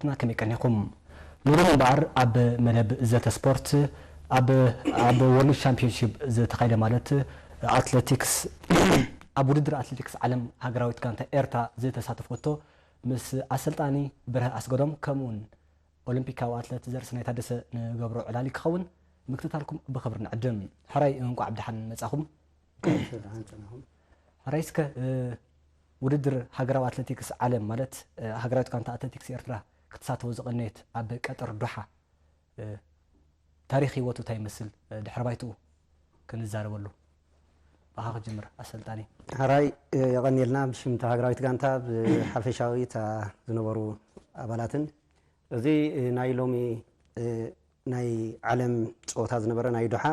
ና ከመይ ቀኒኹም? ሎሚ እምበኣር ኣብ መደብ ዘተ ስፖርት ኣብ ኣብ ወርልድ ቻምፒዮንሺፕ ዝተኻየደ ማለት ኣትሌቲክስ ኣብ ውድድር ኣትሌቲክስ ዓለም ሃገራዊት ጋንታ ኤርትራ ዝተሳተፈቶ ምስ ኣሰልጣኒ ብርሀ ኣስገዶም ከምኡውን ኦሎምፒካዊ ኣትሌት ዘርእሰናይ ታደሰ ንገብሮ ዕላል ክኸውን ምክትታልኩም ብኽብሪ ንዕድም። ሕራይ እንቋዕ ብደሓን መጻኹም። ደሓን ጸናኹም። ሕራይ እስከ ውድድር ሃገራዊ ኣትሌቲክስ ዓለም ማለት ሃገራዊት ጋንታ ኣትሌቲክስ ኤርትራ ክትሳተፎ ዝቐነየት ኣብ ቀጠር ዶሓ ታሪኽ ህይወቱ እንታይ ይመስል ድሕሪ ባይትኡ ክንዛረበሉ። ብኻ ክጅምር ኣሰልጣኒ። ሕራይ የቐንየልና ብሽም እታ ሃገራዊት ጋንታ ብሓፈሻዊ እታ ዝነበሩ ኣባላትን እዚ ናይ ሎሚ ናይ ዓለም ፀወታ ዝነበረ ናይ ዶሓ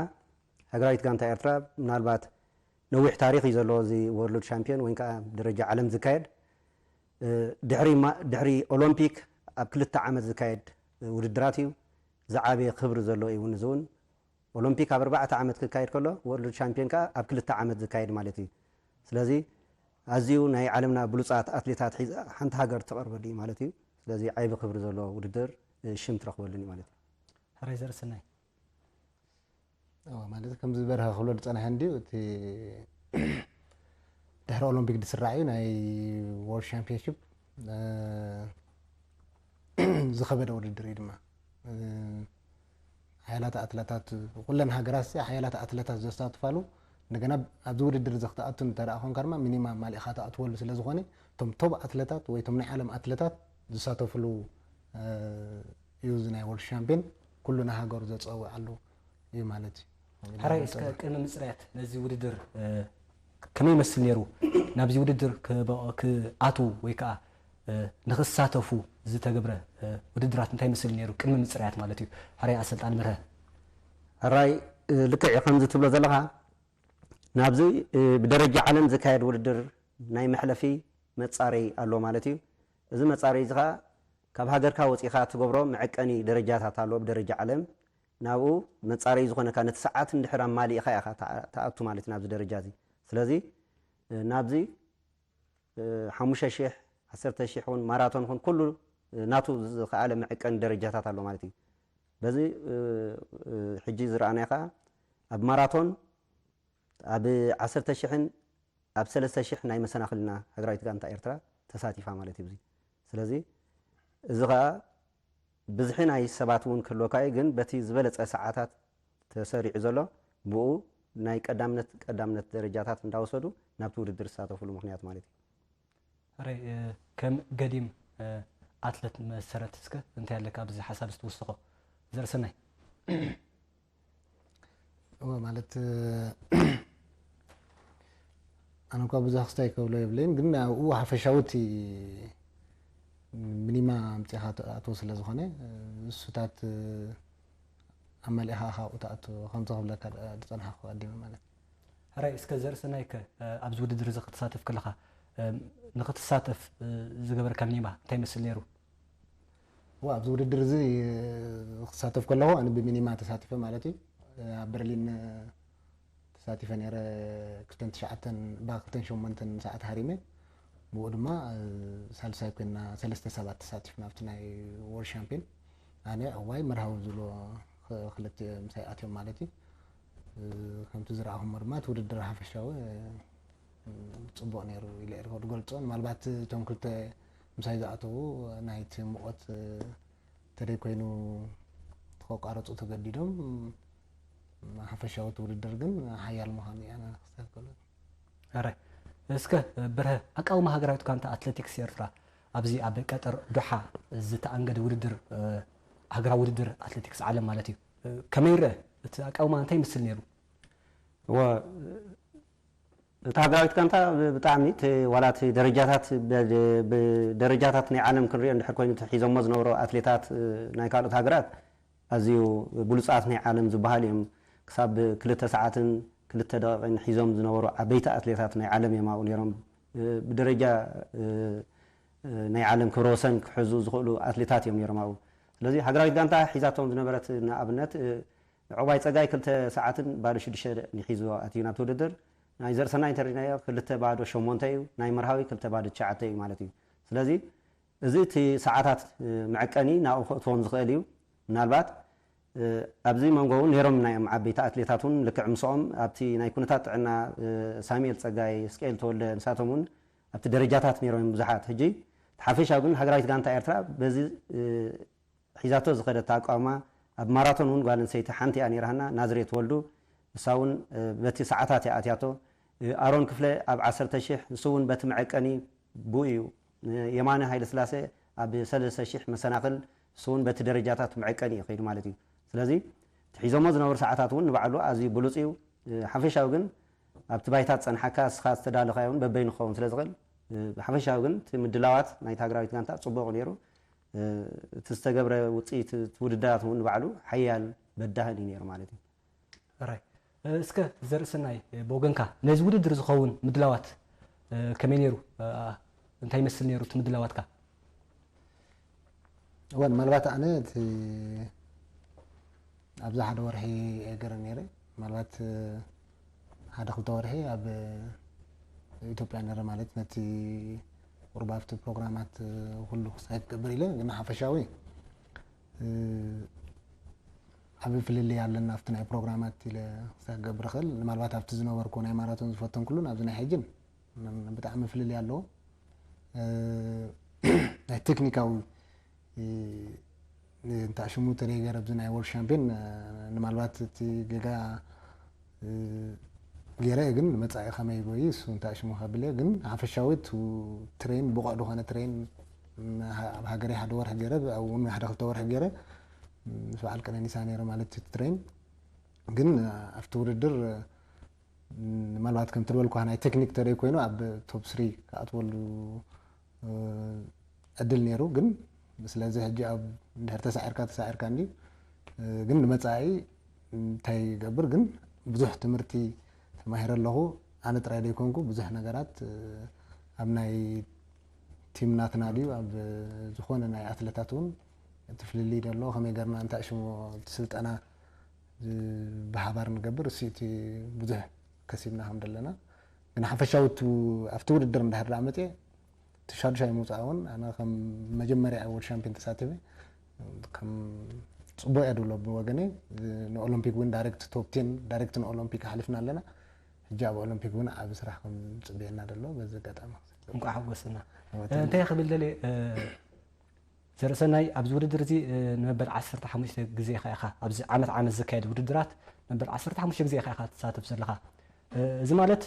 ሃገራዊት ጋንታ ኤርትራ ምናልባት ነዊሕ ታሪኽ እዩ ዘለዎ እዚ ወርልድ ሻምፒዮን ወይ ከዓ ደረጃ ዓለም ዝካየድ ድሕሪ ኦሎምፒክ ኣብ ክልተ ዓመት ዝካየድ ውድድራት እዩ። ዝዓበየ ክብሪ ዘሎ እዩ እውን እዚ እውን ኦሎምፒክ ኣብ ኣርባዕተ ዓመት ክካየድ ከሎ ወርልድ ሻምፒዮን ከዓ ኣብ ክልተ ዓመት ዝካየድ ማለት እዩ። ስለዚ ኣዝዩ ናይ ዓለምና ብሉፃት ኣትሌታት ሒዛ ሓንቲ ሃገር ትቐርበሉ እዩ ማለት እዩ። ስለዚ ዓይቢ ክብሪ ዘለዎ ውድድር ሽም ትረኽበሉን እዩ ማለት እዩ። ሕራይ ዘርእሰናይ። ማለት ከምዚ በርሀ ክብሎ ዝፀናሐ እንድዩ እቲ ድሕሪ ኦሎምፒክ ዝስራዕ እዩ ናይ ወርልድ ሻምፒዮንሽፕ ዝኸበደ ውድድር እዩ ድማ ሓያላት ኣትለታት ኩለን ሃገራት ሓያላት ኣትለታት ዘሳትፋሉ እንደገና ኣብዚ ውድድር እዚ ክትኣቱ እንተ ኮንካ ድማ ሚኒማ ማሊእኻ ትኣትወሉ ስለ ዝኾነ እቶም ቶብ ኣትለታት ወይ እቶም ናይ ዓለም ኣትለታት ዝሳተፍሉ እዩ እዚ ናይ ወርልድ ሻምፒዮን ኩሉ ንሃገሩ ዘፀውዓሉ እዩ ማለት እዩ። ሕራይ እስከ ቅድሚ ምፅራያት ነዚ ውድድር ከመይ ይመስል ነይሩ? ናብዚ ውድድር ክኣትዉ ወይ ከዓ ንክሳተፉ ዝተገብረ ውድድራት እንታይ ይመስል ነይሩ? ቅድሚ ምፅራያት ማለት እዩ። ሕራይ ኣሰልጣኒ ብርሀ። ሕራይ ልክዕ ከምዚ ትብሎ ዘለኻ ናብዚ ብደረጃ ዓለም ዝካየድ ውድድር ናይ መሕለፊ መፃረይ ኣሎ ማለት እዩ። እዚ መፃረይ እዚ ከዓ ካብ ሃገርካ ወፂኻ ትገብሮ መዐቀኒ ደረጃታት ኣሎ ብደረጃ ዓለም ናብኡ መፃረይ ዝኾነካ ነቲ ሰዓት እንድሕር ኣማሊእኻ ኢኻ ትኣቱ ማለት ናብዚ ደረጃ እዚ። ስለዚ ናብዚ ሓሙሽተ ሺሕ ዓሰርተ ሺሕ ውን ማራቶን ኹን ኩሉ ናቱ ዝኸኣለ መዐቀኒ ደረጃታት ኣሎ ማለት እዩ። በዚ ሕጂ ዝረኣናዮ ከዓ ኣብ ማራቶን ኣብ ዓሰርተ ሺሕን ኣብ ሰለስተ ሺሕ ናይ መሰናኽልና ሃገራዊት ጋንታ ኤርትራ ተሳቲፋ ማለት እዩ። ስለዚ እዚ ከዓ ብዝሒ ናይ ሰባት እውን ክህልወካ እዩ፣ ግን በቲ ዝበለፀ ሰዓታት ተሰሪዑ ዘሎ ብኡ ናይ ቀዳምነት ቀዳምነት ደረጃታት እንዳወሰዱ ናብቲ ውድድር ዝሳተፉሉ ምክንያት ማለት እዩ። ሕራይ ከም ገዲም ኣትለት መሰረት እስከ እንታይ ኣለካ ኣብዚ ሓሳብ ዝትውስኾ ዘርእሰናይ? እወ ማለት ኣነ እኳ ብዙሕ ክስታይ ከብሎ የብለይን ግን ኣብኡ ሓፈሻዊ እቲ ሚኒማ ኣምፂኻ ትኣትዎ ስለ ዝኾነ እሱታት ኣማሊእኻ ኢኻ ኣብኡ ትኣትዎ ከምዚ ክብለካ ዝፀናሕኩ ኣዲመ ማለት እዩ። ሕራይ እስከ ዘርእሰናይ ከ ኣብዚ ውድድር እዚ ክትሳተፍ ከለኻ ንክትሳተፍ ዝገበረካ ሚኒማ እንታይ ይመስል ነይሩ? እወ ኣብዚ ውድድር እዚ ክሳተፍ ከለኹ ኣነ ብሚኒማ ተሳቲፈ ማለት እዩ። ኣብ በርሊን ተሳቲፈ ነይረ ክልተን ትሽዓተን ባ ክልተን ሸሞንተን ሰዓት ሃሪመ ብኡ ድማ ሳልሳይ ኮይና ሰለስተ ሰባት ተሳቲፍና ኣብቲ ናይ ወርልድ ሻምፒዮን ኣነ ዕዋይ መርሃዊ ዝብሎ ክልተ ምሳይ ኣትዮም ማለት እዩ። ከምቲ ዝረኣኹሞ ድማ እቲ ውድድር ሓፈሻዊ ፅቡቕ ነይሩ ኢለ እየ ዝገልፆ። ምናልባት እቶም ክልተ ምሳይ ዝኣተዉ ናይቲ ሙቐት ተደይ ኮይኑ ተቋረፁ ተገዲዶም ሓፈሻዊ እቲ ውድድር ግን ሓያል ምዃኑ እየ ኣነ ክስተት ዝገብር። ሕራይ እስከ ብርሀ ኣቃውማ ሃገራዊት ጋንታ ኣትሌቲክስ ኤርትራ ኣብዚ ኣብ ቀጠር ዶሓ ዝተኣንገደ ውድድር ሃገራዊ ውድድር ኣትሌቲክስ ዓለም ማለት እዩ ከመይ ይረአ? እቲ ኣቃውማ እንታይ ይመስል ነይሩ? እወ እታ ሃገራዊት ጋንታ ብጣዕሚ እቲ ዋላ እቲ ደረጃታት ብደረጃታት ናይ ዓለም ክንሪኦ እንድሕር ኮይኑ ሒዞሞ ዝነበሩ ኣትሌታት ናይ ካልኦት ሃገራት ኣዝዩ ብሉፃት ናይ ዓለም ዝበሃሉ እዮም። ክሳብ ክልተ ሰዓትን ክልተ ደቂቕን ሒዞም ዝነበሩ ዓበይቲ ኣትሌታት ናይ ዓለም እዮም ኣብኡ ነይሮም። ብደረጃ ናይ ዓለም ክብረ ወሰን ክሕዙ ዝኽእሉ ኣትሌታት እዮም ነይሮም ኣብኡ። ስለዚ ሃገራዊት ጋንታ ሒዛቶም ዝነበረት ንኣብነት ዕቑባይ ፀጋይ ክልተ ሰዓትን ባዶ ሽዱሽተ ሒዙ ኣትዩ ናብቲ ውድድር። ናይ ዘርእሰናይ እንተሪእናዮ ክልተ ባዶ ሸሞንተ እዩ፣ ናይ መርሃዊ ክልተ ባዶ ትሽዓተ እዩ ማለት እዩ። ስለዚ እዚ እቲ ሰዓታት መዐቀኒ ናብኡ ከእትዎም ዝኽእል እዩ። ምናልባት ኣብዚ መንጎ እውን ነይሮም ናይ ዓበይቲ ኣትሌታት እውን ልክዕ ምስኦም ኣብቲ ናይ ኩነታት ጥዕና ሳሙኤል ጸጋይ፣ እስቅኤል ተወልደ ንሳቶም እውን ኣብቲ ደረጃታት ነይሮም ብዙሓት። ሕጂ ሓፈሻዊ ግን ሃገራዊት ጋንታ ኤርትራ በዚ ሒዛቶ ዝኸደት ኣቃውማ ኣብ ማራቶን እውን ጓል ኣንስተይቲ ሓንቲ እያ ነይራና፣ ናዝሬት ወልዱ። እሳ እውን በቲ ሰዓታት እያ ኣትያቶ። ኣሮን ክፍለ ኣብ ዓሰርተ ሺሕ፣ ንሱ እውን በቲ መዐቀኒ ብኡ እዩ። የማነ ሃይለስላሴ ኣብ ሰለስተ ሺሕ መሰናኽል፣ ንሱ እውን በቲ ደረጃታት መዐቀኒ እዩ ከይዱ ማለት እዩ። ስለዚ እቲ ሒዞሞ ዝነበሩ ሰዓታት እውን ንባዕሉ ኣዝዩ ብሉጽ እዩ። ሓፈሻዊ ግን ኣብቲ ባይታ ዝጸንሓካ፣ እስኻ ዝተዳለኻዮ እውን በበይኑ ክኸውን ስለ ዝኽእል፣ ሓፈሻዊ ግን እቲ ምድላዋት ናይቲ ሃገራዊት ጋንታ ጽቡቕ ነይሩ። እቲ ዝተገብረ ውጽኢት እቲ ውድድራት እውን ንባዕሉ ሓያል በዳህን እዩ ነይሩ ማለት እዩ። ራይ እስከ ዘርእሰናይ፣ ብወገንካ ነዚ ውድድር ዝኸውን ምድላዋት ከመይ ነይሩ? እንታይ ይመስል ነይሩ እቲ ምድላዋትካ? እወ፣ ምናልባት ኣነ እቲ ኣብዚ ሓደ ወርሒ እየ ገረ ነይረ። ምናልባት ሓደ ክልተ ወርሒ ኣብ ኢትዮጵያ ነረ፣ ማለት ነቲ ቁርብ ኣብቲ ፕሮግራማት ኩሉ ክሳይ ክገብር ኢለ፣ ግን ሓፈሻዊ ዓቢ ፍልልይ ኣለና ኣብቲ ናይ ፕሮግራማት ኢለ ክሳይ ክገብር እኽእል። ምናልባት ኣብቲ ዝነበርኩ ናይ ማራቶን ዝፈተንኩሉን ኣብዚ ናይ ሕጅን ብጣዕሚ ፍልልይ ኣለዎ። ናይ ቴክኒካዊ እንታይ ሽሙ ተደይ ገይረ ኣብዚ ናይ ወርልድ ሻምፒዮን፣ ምናልባት እቲ ጌጋ ገይረ፣ ግን መጻኢ ከመይ ይጎይ እሱ እንታይ ሽሙ ከብል እየ። ግን ሓፈሻዊ እቲ ትሬን ብቑዕ ዝኾነ ትሬን ኣብ ሃገረይ ሓደ ወርሒ ገይረ፣ ኣብኡ እውን ሓደ ክልተ ወርሒ ገይረ ምስ በዓል ቀነኒሳ ነይረ ማለት እቲ ትሬን። ግን ኣብቲ ውድድር ምናልባት ከምቲ ዝበልኩኻ ናይ ቴክኒክ ተደይ ኮይኑ ኣብ ቶፕ ስሪ ክኣትወሉ ዕድል ነይሩ። ግን ስለዚ ሕጂ ኣብ እንድሕር ተሳዒርካ ተሳዒርካ እንዲ፣ ግን ንመጻኢ እንታይ ይገብር ግን ብዙሕ ትምህርቲ ተማሂረ ኣለኹ። ኣነ ጥራይ ዘይኮንኩ ብዙሕ ነገራት ኣብ ናይ ቲም ናትና ድዩ ኣብ ዝኾነ ናይ ኣትለታት እውን እቲ ፍልልይ ደሎ ከመይ ገርና እንታይ ሽሞ ስልጠና ብሓባር ንገብር እሱ እቲ ብዙሕ ከሲብና ከም ዘለና። ግን ሓፈሻዊ ኣብቲ ውድድር እንዳሕር ዳ መፅየ እቲ ሻዱሻይ ምውፃእ እውን ኣነ ከም መጀመርያ ወርልድ ሻምፒዮን ተሳቲፈ ከም ፅቡቅ እየ ድብሎ ብወገነ። ንኦሎምፒክ እውን ዳይሬክት ቶፕ ቴን ዳይሬክት ንኦሎምፒክ ኣሕሊፍና ኣለና። ሕጂ ኣብ ኦሎምፒክ እውን ዓቢ ስራሕ ከም ፅብየና ደሎ በዚ ኣጋጣሚ እንኳዕ ሓጎስና። እንታይ ክብል ደልየ ዘርእሰናይ ኣብዚ ውድድር እዚ ንመበል ዓሰርተ ሓሙሽተ ግዜ ኢኻ ኢኻ ኣብዚ ዓመት ዓመት ዝካየድ ውድድራት መበል ዓሰርተ ሓሙሽተ ግዜ ኢኻ ኢኻ ትሳተፍ ዘለኻ። እዚ ማለት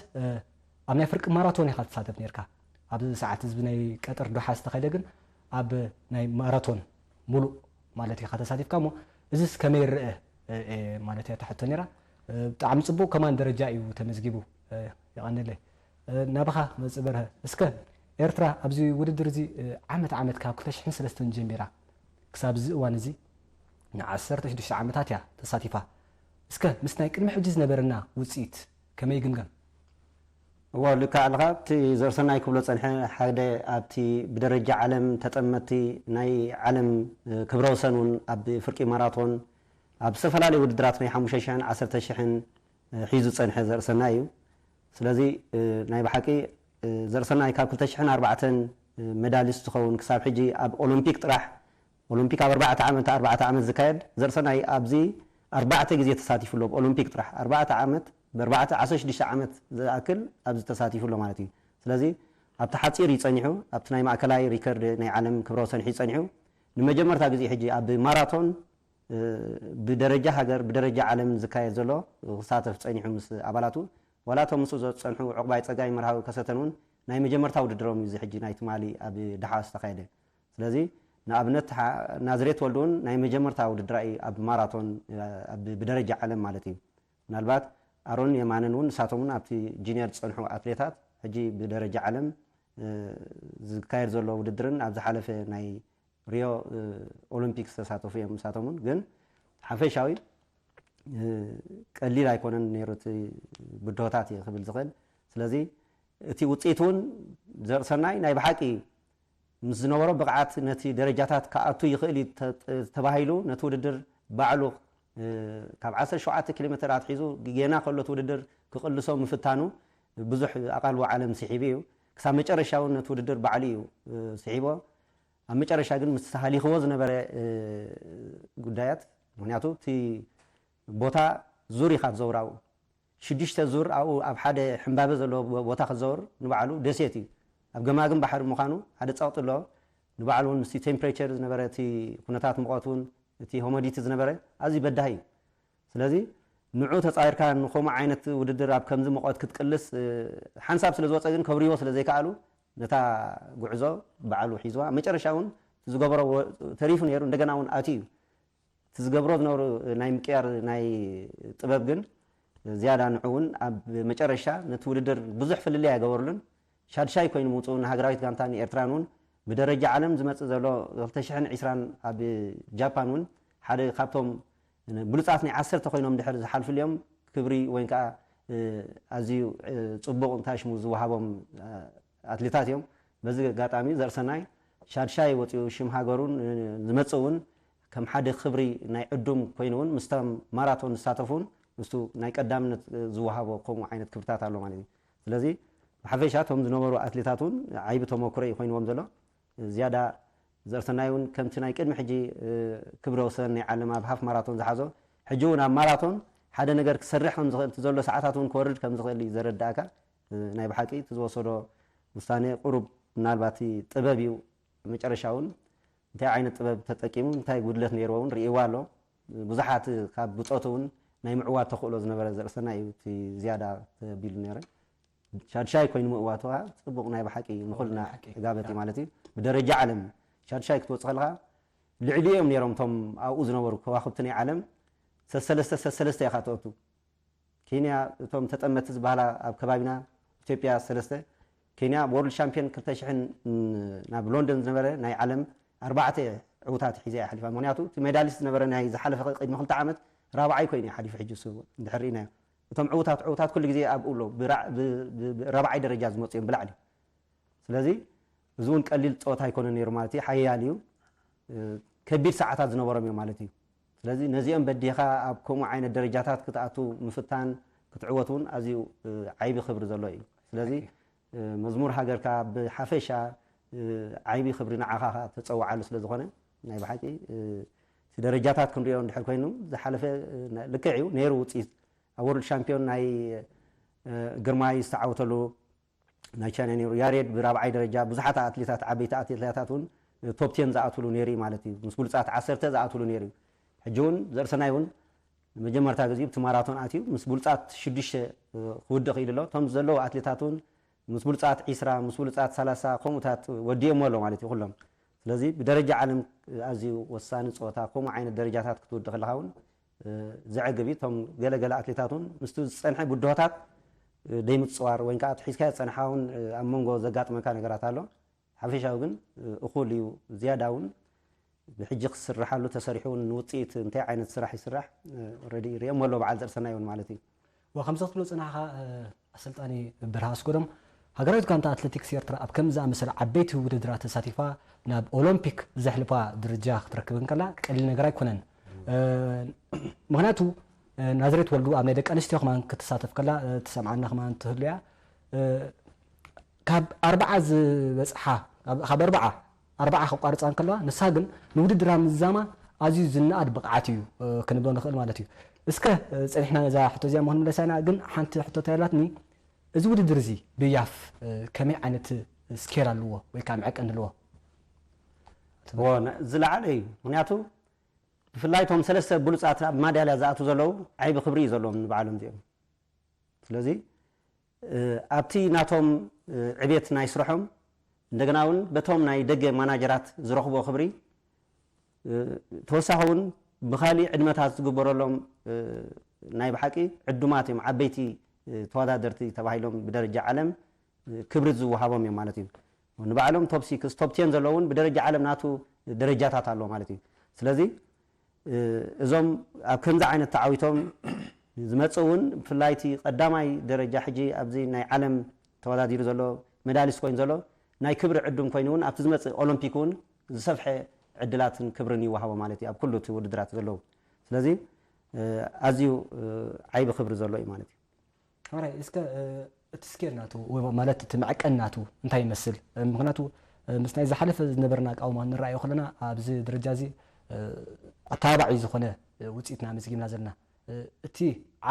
ኣብ ናይ ፍርቂ ማራቶን ኢኻ ትሳተፍ ነርካ። ኣብዚ ሰዓት እዚ ናይ ቀጠር ዶሓ ዝተኸደ ግን ኣብ ናይ ማራቶን ሙሉእ ማለት ኢኻ ተሳቲፍካ እሞ እዚስ ከመይ ይረአ ማለት እያ ተሕቶ ነራ። ብጣዕሚ ፅቡቅ ከማን ደረጃ እዩ ተመዝጊቡ። የቐንለይ ናባኻ መፅእ በርሀ። እስከ ኤርትራ ኣብዚ ውድድር እዚ ዓመት ዓመት ካብ ክልተ ሽሕን ሰለስተን ጀሚራ ክሳብ እዚ እዋን እዚ ንዓሰርተ ሽዱሽተ ዓመታት እያ ተሳቲፋ። እስከ ምስ ናይ ቅድሚ ሕጂ ዝነበረና ውፅኢት ከመይ ይግምገም? እዎ ልክዕ ኣለኻ። እቲ ዘርሰናይ ክብሎ ፀንሐ ሓደ ኣብቲ ብደረጃ ዓለም ተጠመቲ ናይ ዓለም ክብረ ወሰን እውን ኣብ ፍርቂ ማራቶን ኣብ ዝተፈላለዩ ውድድራት ናይ ሓሙሽተ ሽሕን ዓሰርተ ሽሕን ሒዙ ዝጸንሐ ዘርእሰናይ እዩ። ስለዚ ናይ ብሓቂ ዘርእሰናይ ካብ ክልተ ሽሕን ኣርባዕተን መዳሊስት ዝኸውን ክሳብ ሕጂ ኣብ ኦሎምፒክ ጥራሕ ኦሎምፒክ ኣብ ኣርባዕተ ዓመት ኣርባዕተ ዓመት ዝካየድ ዘርእሰናይ ኣብዚ ኣርባዕተ ግዜ ተሳቲፉ ኣሎ። ብኦሎምፒክ ጥራሕ ኣርባዕተ ዓመት ብኣርባዕተ ዓሰርተ ሽዱሽተ ዓመት ዝኣክል ኣብዚ ተሳቲፉ ኣሎ ማለት እዩ። ስለዚ ኣብቲ ሓፂር እዩ ጸኒሑ ኣብቲ ናይ ማእከላይ ሪከርድ ናይ ዓለም ክብረ ወሰን ሒዙ ጸኒሑ ንመጀመርታ ግዜ ሕጂ ኣብ ማራቶን ብደረጃ ሃገር ብደረጃ ዓለም ዝካየድ ዘሎ ክሳተፍ ጸኒሑ ምስ ኣባላቱ ዋላ እቶም ምስኡ ዝጸንሑ ዕቑባይ ጸጋይ መርሃዊ ከሰተን እውን ናይ መጀመርታ ውድድሮም እዩ እዚ ሕጂ ናይ ትማሊ ኣብ ደሓ ዝተኻየደ። ስለዚ ንኣብነት ናዝሬት ወልዱ እውን ናይ መጀመርታ ውድድራ እዩ ኣብ ማራቶን ብደረጃ ዓለም ማለት እዩ። ምናልባት ኣሮን የማነን እውን ንሳቶም እውን ኣብቲ ጂኒየር ዝጸንሑ ኣትሌታት ሕጂ ብደረጃ ዓለም ዝካየድ ዘሎ ውድድርን ኣብ ዝሓለፈ ናይ ሪዮ ኦሎምፒክ ዝተሳተፉ እዮም። ንሳቶም እውን ግን ሓፈሻዊ ቀሊል ኣይኮነን ነይሩ እቲ ብድሆታት እየ ክብል ዝኽእል። ስለዚ እቲ ውፅኢት እውን ዘርእሰናይ ናይ ብሓቂ ምስ ዝነበሮ ብቕዓት ነቲ ደረጃታት ክኣቱ ይኽእል እዩ ተባሂሉ ነቲ ውድድር ባዕሉ ካብ ዓሰርተ ሸውዓተ ኪሎ ሜተር ኣትሒዙ ጌና ከሎ እቲ ውድድር ክቕልሶ ምፍታኑ ብዙሕ ኣቓልቦ ዓለም ስሒቡ እዩ። ክሳብ መጨረሻ እውን ነቲ ውድድር ባዕሉ እዩ ስሒቦ። ኣብ መጨረሻ ግን ምስ ሃሊኽዎ ዝነበረ ጉዳያት፣ ምክንያቱ እቲ ቦታ ዙር ኢኻ ትዘውር ኣብኡ። ሽዱሽተ ዙር ኣብኡ ኣብ ሓደ ሕምባበ ዘለዎ ቦታ ክትዘውር ንባዕሉ ደሴት እዩ። ኣብ ገማግም ባሕሪ ምዃኑ ሓደ ጸቕጢ ኣለዎ። ንባዕሉ እውን ምስቲ ቴምፕሬቸር ዝነበረ እቲ ኩነታት ሙቐት እውን እቲ ሆሞዲቲ ዝነበረ ኣዝዩ በዳሂ እዩ። ስለዚ ንዑ ተጻዊርካ ንኸምኡ ዓይነት ውድድር ኣብ ከምዚ ሙቐት ክትቅልስ ሓንሳብ ስለ ዝወጸ ግን ከብርይዎ ስለ ዘይከኣሉ ነታ ጉዕዞ ባዕሉ ሒዝዋ። መጨረሻ እውን ዝገበሮ ተሪፉ ነይሩ፣ እንደገና እውን ኣትዩ እዩ። እቲ ዝገብሮ ዝነበሩ ናይ ምቅያር ናይ ጥበብ ግን ዝያዳ ንዑ እውን ኣብ መጨረሻ ነቲ ውድድር ብዙሕ ፍልልይ ኣይገበሩሉን። ሻድሻይ ኮይኑ ምውፅኡ ንሃገራዊት ጋንታ ንኤርትራን እውን ብደረጃ ዓለም ዝመፅእ ዘሎ ክልተ ሽሕን ዕስራን ኣብ ጃፓን እውን ሓደ ካብቶም ብሉፃት ናይ ዓሰርተ ኮይኖም ድሕር ዝሓልፍሉ እዮም። ክብሪ ወይ ከዓ ኣዝዩ ፅቡቕ እንታይ ሽሙ ዝወሃቦም ኣትሌታት እዮም። በዚ ኣጋጣሚ ዘርእሰናይ ሻድሻይ ወፂኡ ሽም ሃገሩን ዝመፅእ እውን ከም ሓደ ክብሪ ናይ ዕዱም ኮይኑ እውን ምስቶም ማራቶን ዝሳተፉ እውን ንሱ ናይ ቀዳምነት ዝወሃቦ ከምኡ ዓይነት ክብርታት ኣሎ ማለት እዩ። ስለዚ ብሓፈሻ እቶም ዝነበሩ ኣትሌታት እውን ዓይቢ ተመክሮ እዩ ኮይንዎም ዘሎ። ዝያዳ ዘርእሰናይ እውን ከምቲ ናይ ቅድሚ ሕጂ ክብረ ወሰን ናይ ዓለም ኣብ ሃፍ ማራቶን ዝሓዞ ሕጂ እውን ኣብ ማራቶን ሓደ ነገር ክሰርሕ ከም ዝኽእል እቲ ዘሎ ሰዓታት እውን ክወርድ ከም ዝኽእል እዩ ዘረዳእካ። ናይ ብሓቂ እቲ ዝወሰዶ ውሳኔ ቁሩብ ምናልባት ጥበብ እዩ። መጨረሻ እውን እንታይ ዓይነት ጥበብ ተጠቂሙ እንታይ ጉድለት ነይርዎ እውን ርእይዋ ኣሎ። ብዙሓት ካብ ብጾቱ እውን ናይ ምዕዋት ተኽእሎ ዝነበረ ዘርእሰናይ እዩ እቲ ዝያዳ ተቢሉ ነይረ። ሻድሻይ ኮይኑ ምእዋቱ ጽቡቕ ናይ ብሓቂ ንኹልና ዕጋበት እዩ ማለት እዩ። ብደረጃ ዓለም ሻድሻይ ክትወጽእ ከለኻ ልዕሊ እዮም ነይሮም እቶም ኣብኡ ዝነበሩ ከዋኽብቲ ናይ ዓለም ሰሰለስተ ሰሰለስተ ኢኻ ትኣቱ። ኬንያ እቶም ተጠመቲ ዝበሃላ ኣብ ከባቢና ኢትዮጵያ ሰለስተ ኬንያ ወርልድ ሻምፒዮን ክልተ ሽሕን ናብ ሎንደን ዝነበረ ናይ ዓለም ኣርባዕተ ዕውታት ሒዛ እያ ሓሊፋ። ምክንያቱ እቲ ሜዳሊስት ዝነበረ ናይ ዝሓለፈ ቅድሚ ክልተ ዓመት ራብዓይ ኮይኑ እዩ ሓሊፉ። ሕጂ እሱ እንድሕር ርኢናዮ እቶም ዕውታት ዕውታት ኩሉ ግዜ ኣብኡ ኣለዉ። ራብዓይ ደረጃ ዝመፁ እዮም ብላዕሊ። ስለዚ እዚ እውን ቀሊል ፀወታ ኣይኮነ ነይሩ ማለት እዩ። ሓያል እዩ። ከቢድ ሰዓታት ዝነበሮም እዮም ማለት እዩ። ስለዚ ነዚኦም በዲኻ ኣብ ከምኡ ዓይነት ደረጃታት ክትኣቱ ምፍታን ክትዕወት እውን ኣዝዩ ዓይቢ ክብሪ ዘሎ እዩ። ስለዚ መዝሙር ሃገርካ ብሓፈሻ ዓይቢ ክብሪ ንዓኻ ተፀውዓሉ ስለ ዝኾነ ናይ ብሓቂ እቲ ደረጃታት ክንሪኦ እንድሕር ኮይኑ ዝሓለፈ ልክዕ እዩ ነይሩ ውፅኢት ኣብ ወርልድ ሻምፒዮን ናይ ግርማይ ዝተዓወተሉ ናይ ቻይና ነይሩ። ያሬድ ብራብዓይ ደረጃ ብዙሓት ኣትሌታት ዓበይቲ ኣትሌታት እውን ቶፕ ቴን ዝኣትሉ ነይሩ ማለት እዩ። ምስ ብሉፃት ዓሰርተ ዝኣትሉ ነይሩ። ሕጂ እውን ዘርእሰናይ እውን ንመጀመርታ ግዜ ብቲ ማራቶን ኣትዩ ምስ ብሉፃት ሽዱሽተ ክውድእ ክኢሉ ኣሎ። እቶም ዘለዉ ኣትሌታት እውን ምስ ብሉፃት ዒስራ ምስ ብሉፃት ሰላሳ ከምኡታት ወዲኦሞ ኣሎ ማለት እዩ ኩሎም። ስለዚ ብደረጃ ዓለም ኣዝዩ ወሳኒ ፀወታ ከምኡ ዓይነት ደረጃታት ክትውድእ ከለካ እውን ዘዕግብ እዩ። እቶም ገለገለ ኣትሌታት እውን ምስቲ ዝፀንሐ ብድሆታት ደይምፅዋር ወይ ከዓ ኣትሒዝካዮ ዝፀንሓ እውን ኣብ መንጎ ዘጋጥመካ ነገራት ኣሎ። ሓፈሻዊ ግን እኹል እዩ። ዝያዳ እውን ብሕጂ ክስርሓሉ ተሰሪሑ እውን ንውፅኢት እንታይ ዓይነት ስራሕ ይስራሕ ኦልሬዲ ሪኦም ኣሎ በዓል ዘርእሰናይ እውን ማለት እዩ። ወከምዚ ክትብሎ ፅናሕኻ ኣሰልጣኒ በርሃ ኣስጎዶም ሃገራዊት ጋንታ ኣትሌቲክስ ኤርትራ ኣብ ከምዚ ዝኣመሰለ ዓበይቲ ውድድራት ተሳቲፋ ናብ ኦሎምፒክ ዘሕልፋ ደረጃ ክትረክብ እንከላ ቀሊል ነገር ኣይኮነን። ምክንያቱ ናዝሬት ወልዱ ኣብ ናይ ደቂ ኣንስትዮ ከማን ክትሳተፍ ከላ ትሰምዓና ከማን ትህሉ እያ። ካብ ኣርባዓ ዝበፅሓ ካብ ኣርባዓ ኣርባዓ ከቋርፃ እንከለዋ ንሳ ግን ንውድድራ ምዛማ ኣዝዩ ዝነኣድ ብቕዓት እዩ ክንብሎ ንኽእል ማለት እዩ። እስከ ፀኒሕና ነዛ ሕቶ እዚኣ ምክንምለሳ ኢና፣ ግን ሓንቲ ሕቶ እንታይ ኣላትኒ፣ እዚ ውድድር እዚ ብያፍ ከመይ ዓይነት ስኬል ኣለዎ ወይ ከዓ መዐቀኒ ኣለዎ? ዝለዓለ እዩ። ምክንያቱ ብፍላይ እቶም ሰለስተ ብሉፃት ኣብ ማዳልያ ዝኣትዉ ዘለዉ ዓይቢ ክብሪ እዩ ዘለዎም ንባዕሎም እዚኦም። ስለዚ ኣብቲ ናቶም ዕቤት ናይ ስርሖም እንደገና እውን በቶም ናይ ደገ ማናጀራት ዝረኽቦ ክብሪ ተወሳኺ እውን ብካሊእ ዕድመታት ዝግበረሎም ናይ ብሓቂ ዕዱማት እዮም ዓበይቲ ተወዳደርቲ ተባሂሎም ብደረጃ ዓለም ክብሪ ዝወሃቦም እዮም ማለት እዩ። ንባዕሎም ቶፕ ሲክስ ቶፕ ቴን ዘለውን ብደረጃ ዓለም ናቱ ደረጃታት ኣለዎ ማለት እዩ። ስለዚ እዞም ኣብ ከምዚ ዓይነት ተዓዊቶም ዝመፅእ እውን ብፍላይ እቲ ቀዳማይ ደረጃ ሕጂ ኣብዚ ናይ ዓለም ተወዳዲሩ ዘሎ መዳሊስት ኮይኑ ዘሎ ናይ ክብሪ ዕዱም ኮይኑ እውን ኣብቲ ዝመፅእ ኦሎምፒክ እውን ዝሰፍሐ ዕድላትን ክብርን ይወሃቦ ማለት እዩ ኣብ ኩሉ እቲ ውድድራት ዘለዉ። ስለዚ ኣዝዩ ዓይቢ ክብሪ ዘሎ እዩ ማለት እዩ። ሕራይ እስከ እቲ ስኬል ናቱ ማለት እቲ መዐቀን ናቱ እንታይ ይመስል? ምክንያቱ ምስ ናይ ዝሓለፈ ዝነበረና ኣቃውማ ንረኣዮ ከለና ኣብዚ ደረጃ እዚ ኣተባባዒ ዝኾነ ውፅኢትና መዝጊብና ዘለና። እቲ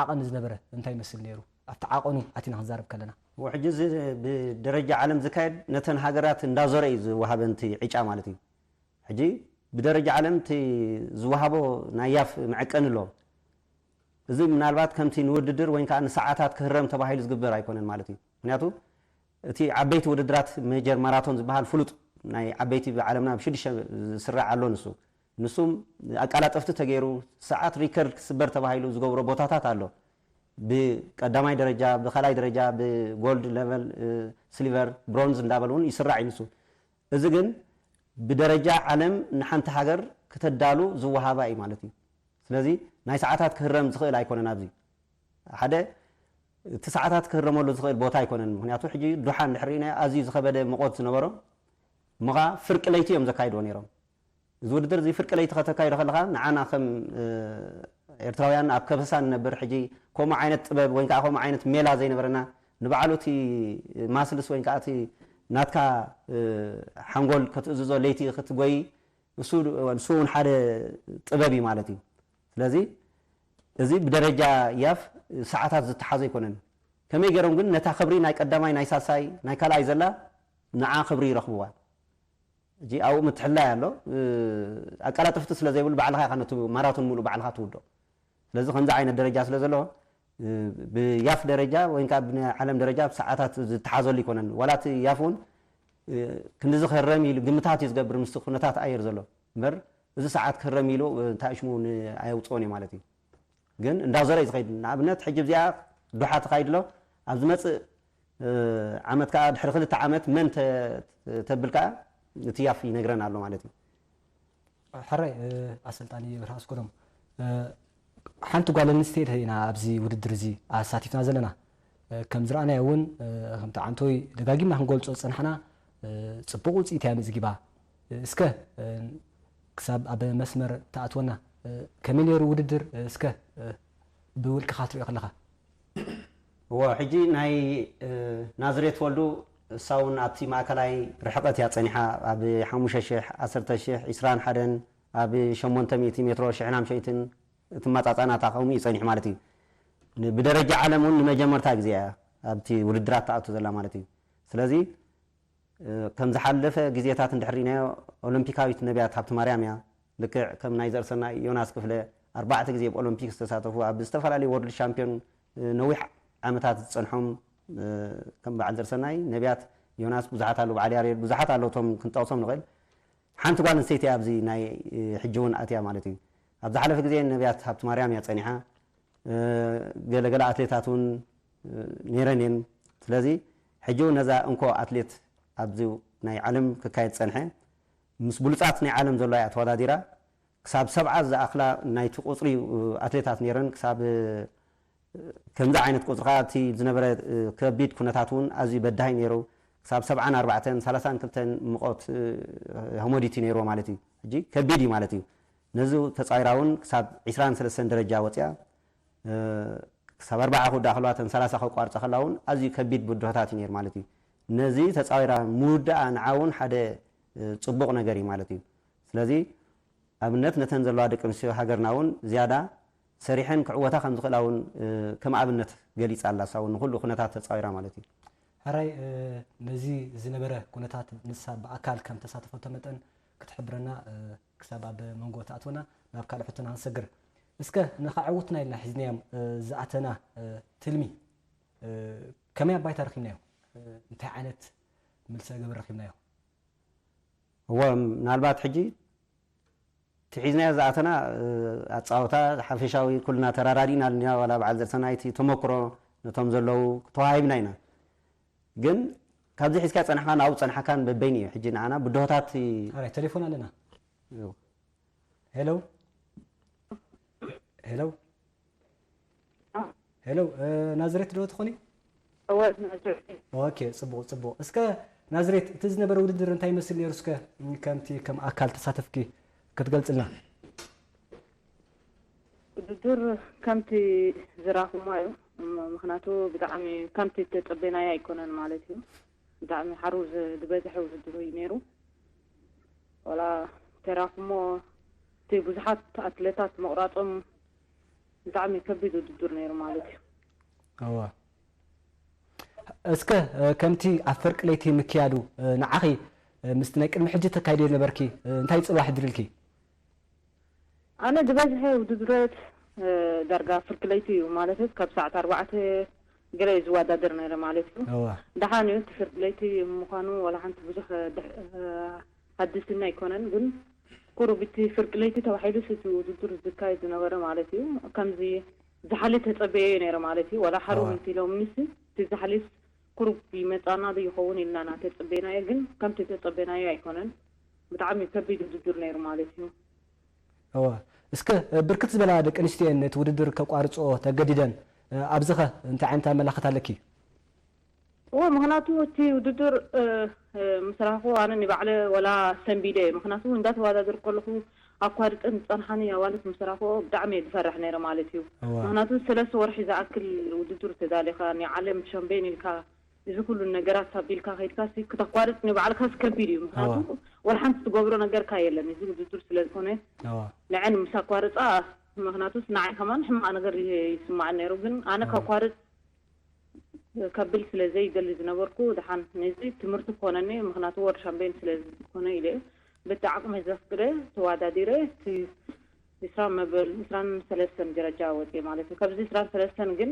ዓቐን ዝነበረ እንታይ ይመስል ነይሩ? ኣብቲ ዓቐኑ ኣቲና ክንዛረብ ከለና። ሕጂ እዚ ብደረጃ ዓለም ዝካየድ ነተን ሃገራት እንዳዞረ እዩ ዝወሃበን እቲ ዕጫ ማለት እዩ። ሕጂ ብደረጃ ዓለም እቲ ዝወሃቦ ናይ ያፍ መዐቀኒ ኣሎ። እዚ ምናልባት ከምቲ ንውድድር ወይ ከዓ ንሰዓታት ክህረም ተባሂሉ ዝግበር ኣይኮነን ማለት እዩ። ምክንያቱ እቲ ዓበይቲ ውድድራት ሜጀር ማራቶን ዝበሃል ፍሉጥ ናይ ዓበይቲ ብዓለምና ብሽዱሽተ ዝስራዕ ኣሎ ንሱ። ንሱም ኣቀላጠፍቲ ተገይሩ ሰዓት ሪከርድ ክስበር ተባሂሉ ዝገብሮ ቦታታት ኣሎ። ብቀዳማይ ደረጃ፣ ብካልኣይ ደረጃ፣ ብጎልድ ሌቨል፣ ሲልቨር፣ ብሮንዝ እንዳበል እውን ይስራዕ እዩ ንሱ። እዚ ግን ብደረጃ ዓለም ንሓንቲ ሃገር ክተዳሉ ዝወሃባ እዩ ማለት እዩ። ስለዚ ናይ ሰዓታት ክህረም ዝኽእል ኣይኮነን። ኣብዚ ሓደ እቲ ሰዓታት ክህረመሉ ዝኽእል ቦታ ኣይኮነን። ምክንያቱ ሕጂ ዱሓ እንድሕር ርኢናዮ ኣዝዩ ዝኸበደ ሙቐት ዝነበሮ እሞ ኸዓ ፍርቂ ለይቲ እዮም ዘካይድዎ ነይሮም። እዚ ውድድር እዚ ፍርቂ ለይቲ ከተካይዶ ከለኻ ንዓና ከም ኤርትራውያን ኣብ ከበሳ ንነብር ሕጂ ከምኡ ዓይነት ጥበብ ወይ ከዓ ከምኡ ዓይነት ሜላ ዘይነበረና ንባዕሉ እቲ ማስልስ ወይ ከዓ እቲ ናትካ ሓንጎል ክትእዝዞ ለይቲ ክትጎይ ንሱ እውን ሓደ ጥበብ እዩ ማለት እዩ። ስለዚ እዚ ብደረጃ ያፍ ሰዓታት ዝተሓዘ ኣይኮነን። ከመይ ገይሮም ግን ነታ ክብሪ ናይ ቀዳማይ ናይ ሳልሳይ ናይ ካልኣይ ዘላ ንዓ ክብሪ ይረኽብዋ። ሕጂ ኣብኡ ምትሕላይ ኣሎ። ኣቀላጥፍቲ ስለ ዘይብሉ ባዕልኻ ኢኻ ነቲ ማራቶን ሙሉእ ባዕልኻ ትውዶ። ስለዚ ከምዚ ዓይነት ደረጃ ስለ ዘሎ ብያፍ ደረጃ ወይ ከዓ ብዓለም ደረጃ ብሰዓታት ዝተሓዘሉ ኣይኮነን። ዋላ እቲ ያፍ እውን ክንድዚ ክህረም ኢሉ ግምታት እዩ ዝገብር ምስቲ ኩነታት ኣየር ዘሎ እምበር እዚ ሰዓት ክህረም ኢሉ እንታይ ሽሙ ኣየውፅኦን እዩ ማለት እዩ። ግን እንዳዞረ እዩ ዝኸይድ። ንኣብነት ሕጂ እዚኣ ዱሓ ተኻይድ ኣሎ ኣብ ዝመፅእ ዓመት ከዓ ድሕሪ ክልተ ዓመት መን ተብል ከዓ እቲ ያፍ ይነግረን ኣሎ ማለት እዩ። ሕራይ ኣሰልጣኒ ብርሃ ኣስኮዶም ሓንቲ ጓል ኣንስተይቲ ኢና ኣብዚ ውድድር እዚ ኣሳቲፍና ዘለና። ከም ዝረኣናዮ እውን ከምቲ ዓንቶይ ደጋጊምና ክንገልፆ ዝፀናሕና ፅቡቕ ውፅኢት እያ ምዝጊባ። እስከ ክሳብ ኣብ መስመር ትኣትወና ከመይ ነይሩ ውድድር እስከ ብውልቅኻ ትሪኦ ከለኻ? እዎ ሕጂ ናይ ናዝሬት ወልዱ እሳ እውን ኣብቲ ማእከላይ ርሕቐት እያ ጸኒሓ ኣብ ሓሙሽተ ሽሕ፣ ዓሰርተ ሽሕ፣ ዕስራን ሓደን ኣብ ሸሞንተ ሚእቲ ሜትሮ ሽሕን ኣምሸይትን እቲ ማጻጻእናታ ከምኡ እዩ ጸኒሑ ማለት እዩ። ብደረጃ ዓለም እውን ንመጀመርታ ግዜ እያ ኣብቲ ውድድራት ትኣቱ ዘላ ማለት እዩ። ስለዚ ከም ዝሓለፈ ግዜታት እንድሕር ርኢናዮ ኦሎምፒካዊት ነቢያት ሃብተማርያም እያ። ልክዕ ከም ናይ ዘርእሰናይ ዮናስ ክፍለ ኣርባዕተ ግዜ ብኦሎምፒክ ዝተሳተፉ ኣብ ዝተፈላለዩ ወርልድ ሻምፒዮን ነዊሕ ዓመታት ዝፀንሖም ከም በዓል ዘርእሰናይ ነቢያት ዮናስ ብዙሓት ኣለዉ፣ በዓል ያሬድ ብዙሓት ኣለዉ እቶም ክንጠቕሶም ንኽእል። ሓንቲ ጓል ኣንስተይቲ እያ ኣብዚ ናይ ሕጂ እውን ኣትያ ማለት እዩ። ኣብ ዝሓለፈ ግዜ ነቢያት ሃብተማርያም እያ ፀኒሓ። ገለገለ ኣትሌታት እውን ነይረን እየን። ስለዚ ሕጂ እውን ነዛ እንኮ ኣትሌት ኣብዚ ናይ ዓለም ክካየድ ዝፀንሐ ምስ ብሉፃት ናይ ዓለም ዘሎ እያ ተወዳዲራ ክሳብ ሰብዓ ዝኣኽላ ናይቲ ቁፅሪ ኣትሌታት ነይረን ክሳብ ከምዚ ዓይነት ቁፅሪ ከዓ እቲ ዝነበረ ከቢድ ኩነታት እውን ኣዝዩ በዳሂ ነይሩ። ክሳብ ሰብዓን ኣርባዕተን ሰላሳን ክልተን ሙቐት ሆሞዲቲ ነይርዎ ማለት እዩ። ሕጂ ከቢድ እዩ ማለት እዩ። ነዚ ተፃዊራ እውን ክሳብ ዒስራን ሰለስተን ደረጃ ወፂኣ ክሳብ ኣርባዓ ክውዳእ ከለዋ እተን ሰላሳ ከቋርፃ ከለዋ እውን ኣዝዩ ከቢድ ብድሆታት እዩ ነይሩ ማለት እዩ። ነዚ ተፃዊራ ምውዳኣ ንዓ እውን ሓደ ፅቡቕ ነገር እዩ ማለት እዩ። ስለዚ ኣብነት ነተን ዘለዋ ደቂ ኣንስትዮ ሃገርና እውን ዝያዳ ሰሪሐን ክዕወታ ከም ዝኽእላ እውን ከም ኣብነት ገሊፃ ኣላ። እሳ እውን ንኩሉ ኩነታት ተፃዊራ ማለት እዩ። ሕራይ ነዚ ዝነበረ ኩነታት ንሳ ብኣካል ከም ተሳተፈቶ መጠን ክትሕብረና ክሳብ ኣብ መንጎ ትኣትወና ናብ ካልእ ሕቶና ክንሰግር። እስከ ንኸዕውትና ኢልና ሒዝናዮም ዝኣተና ትልሚ ከመይ ኣባይታ ረኺብናዮ? እንታይ ዓይነት ምልሰ ግብሪ ረኺብናዮ? እወ ምናልባት ሕጂ እቲ ሒዝናዮ ዝኣተና ኣፃወታ ሓፈሻዊ ኩልና ተራዳዲእና ኣለና ዋላ በዓል ዘርሰናይቲ ተመክሮ ነቶም ዘለዉ ተዋሂብና ኢና ግን ካብዚ ሒዝካ ፀናሕካ ናብኡ ፀናሕካን በበይን እዩ ሕጂ ንዓና ብድሆታት ቴሌፎን ኣለና ሄሎ ሄሎ ሄሎ ናዝሬት ዶ ትኾኒ? ኦኬ ጽቡቕ ጽቡቕ። እስከ ናዝሬት እቲ ዝነበረ ውድድር እንታይ ይመስል ነይሩ እስከ ከምቲ ከም ኣካል ተሳተፍኪ ክትገልጽልና? ውድድር ከምቲ ዝራኹማ እዩ ምክንያቱ ብጣዕሚ ከምቲ ተጸበናዮ ኣይኮነን ማለት እዩ ብጣዕሚ ሓሩ ዝበዝሐ ውድድር እዩ ነይሩ ዋላ ተራኽሞ እቲ ብዙሓት ኣትሌታት ምቕራጾም ብጣዕሚ ከቢድ ውድድር ነይሩ ማለት እዩ። እዋ እስከ ከምቲ ኣብ ፍርቂ ለይቲ ምክያዱ ንዓኺ ምስቲ ናይ ቅድሚ ሕጂ ተካይዶ ነበርኪ እንታይ ጽልዋ ሕድርልኪ? ኣነ ዝበዝሐ ውድድራት ዳርጋ ፍርቂ ለይቲ እዩ ማለት ካብ ሰዓት ኣርባዕተ ገለ እዩ ዝወዳደር ነይረ ማለት እዩ። እዋ ደሓን እዩ እቲ ፍርቂ ለይቲ ምዃኑ ዋላ ሓንቲ ብዙሕ ሓድስና ኣይኮነን ግን ቁሩብ እቲ ፍርቂ ለይቲ ተባሂሉ እቲ ውድድር ዝካየድ ዝነበረ ማለት እዩ። ከምዚ ዝሓሊ ተጸበየ ነይረ ማለት እዩ። ዋላ ሓሩም እቲ ሎምንስ እቲ ዝሓሊስ ቁሩብ ይመጻና ዶ ይኸውን ኢልና ኢና ተጸበናዮ ግን ከምቲ ተጸበናዮ ኣይኮነን። ብጣዕሚ ከቢድ ውድድር ነይሩ ማለት እዩ። እወ እስከ ብርክት ዝበላ ደቂ ኣንስትዮ ነቲ ውድድር ከቋርፅኦ ተገዲደን ኣብዚኸ እንታይ ዓይነት ኣመላኽት ኣለኪ? እወ ምክንያቱ እቲ ውድድር ምስ ረኽቦ ኣነ ንባዕለ ወላ ሰንቢደ ምክንያቱ እንዳተወዳደር ከለኹ ኣኳርፀን ዝፀንሓኒ ኣዋልድ ምስ ረኽቦ ብጣዕሚ እየ ዝፈርሕ ነይረ ማለት እዩ። ምክንያቱ ሰለስተ ወርሒ ዝኣክል ውድድር ተዳሊኻ ናይ ዓለም ሻምፒዮን ኢልካ እዚ ኩሉ ነገራት ኣቢልካ ከይድካ ሲ ክተኳርፅ ንባዕልካ ሲ ከቢድ እዩ ምክንያቱ ወላ ሓንቲ ትገብሮ ነገርካ የለን እዚ ውድድር ስለ ዝኾነ ንዐን ምስ ኣኳርፃ ምክንያቱ ንዓይ ከማን ሕማቅ ነገር ይስማዕ ነይሩ ግን ኣነ ከኳርፅ ከብል ስለ ዘይደሊ ዝነበርኩ ድሓን ነዚ ትምህርቲ ክኾነኒ ምክንያቱ ወርድ ሻምበይን ስለ ዝኾነ ኢለ በቲ ዓቅመይ ዘፍቅደ ተዋዳዲረ ዒስራ መበል ዒስራን ሰለስተን ደረጃ ወፅየ ማለት እዩ። ካብዚ ዒስራን ሰለስተን ግን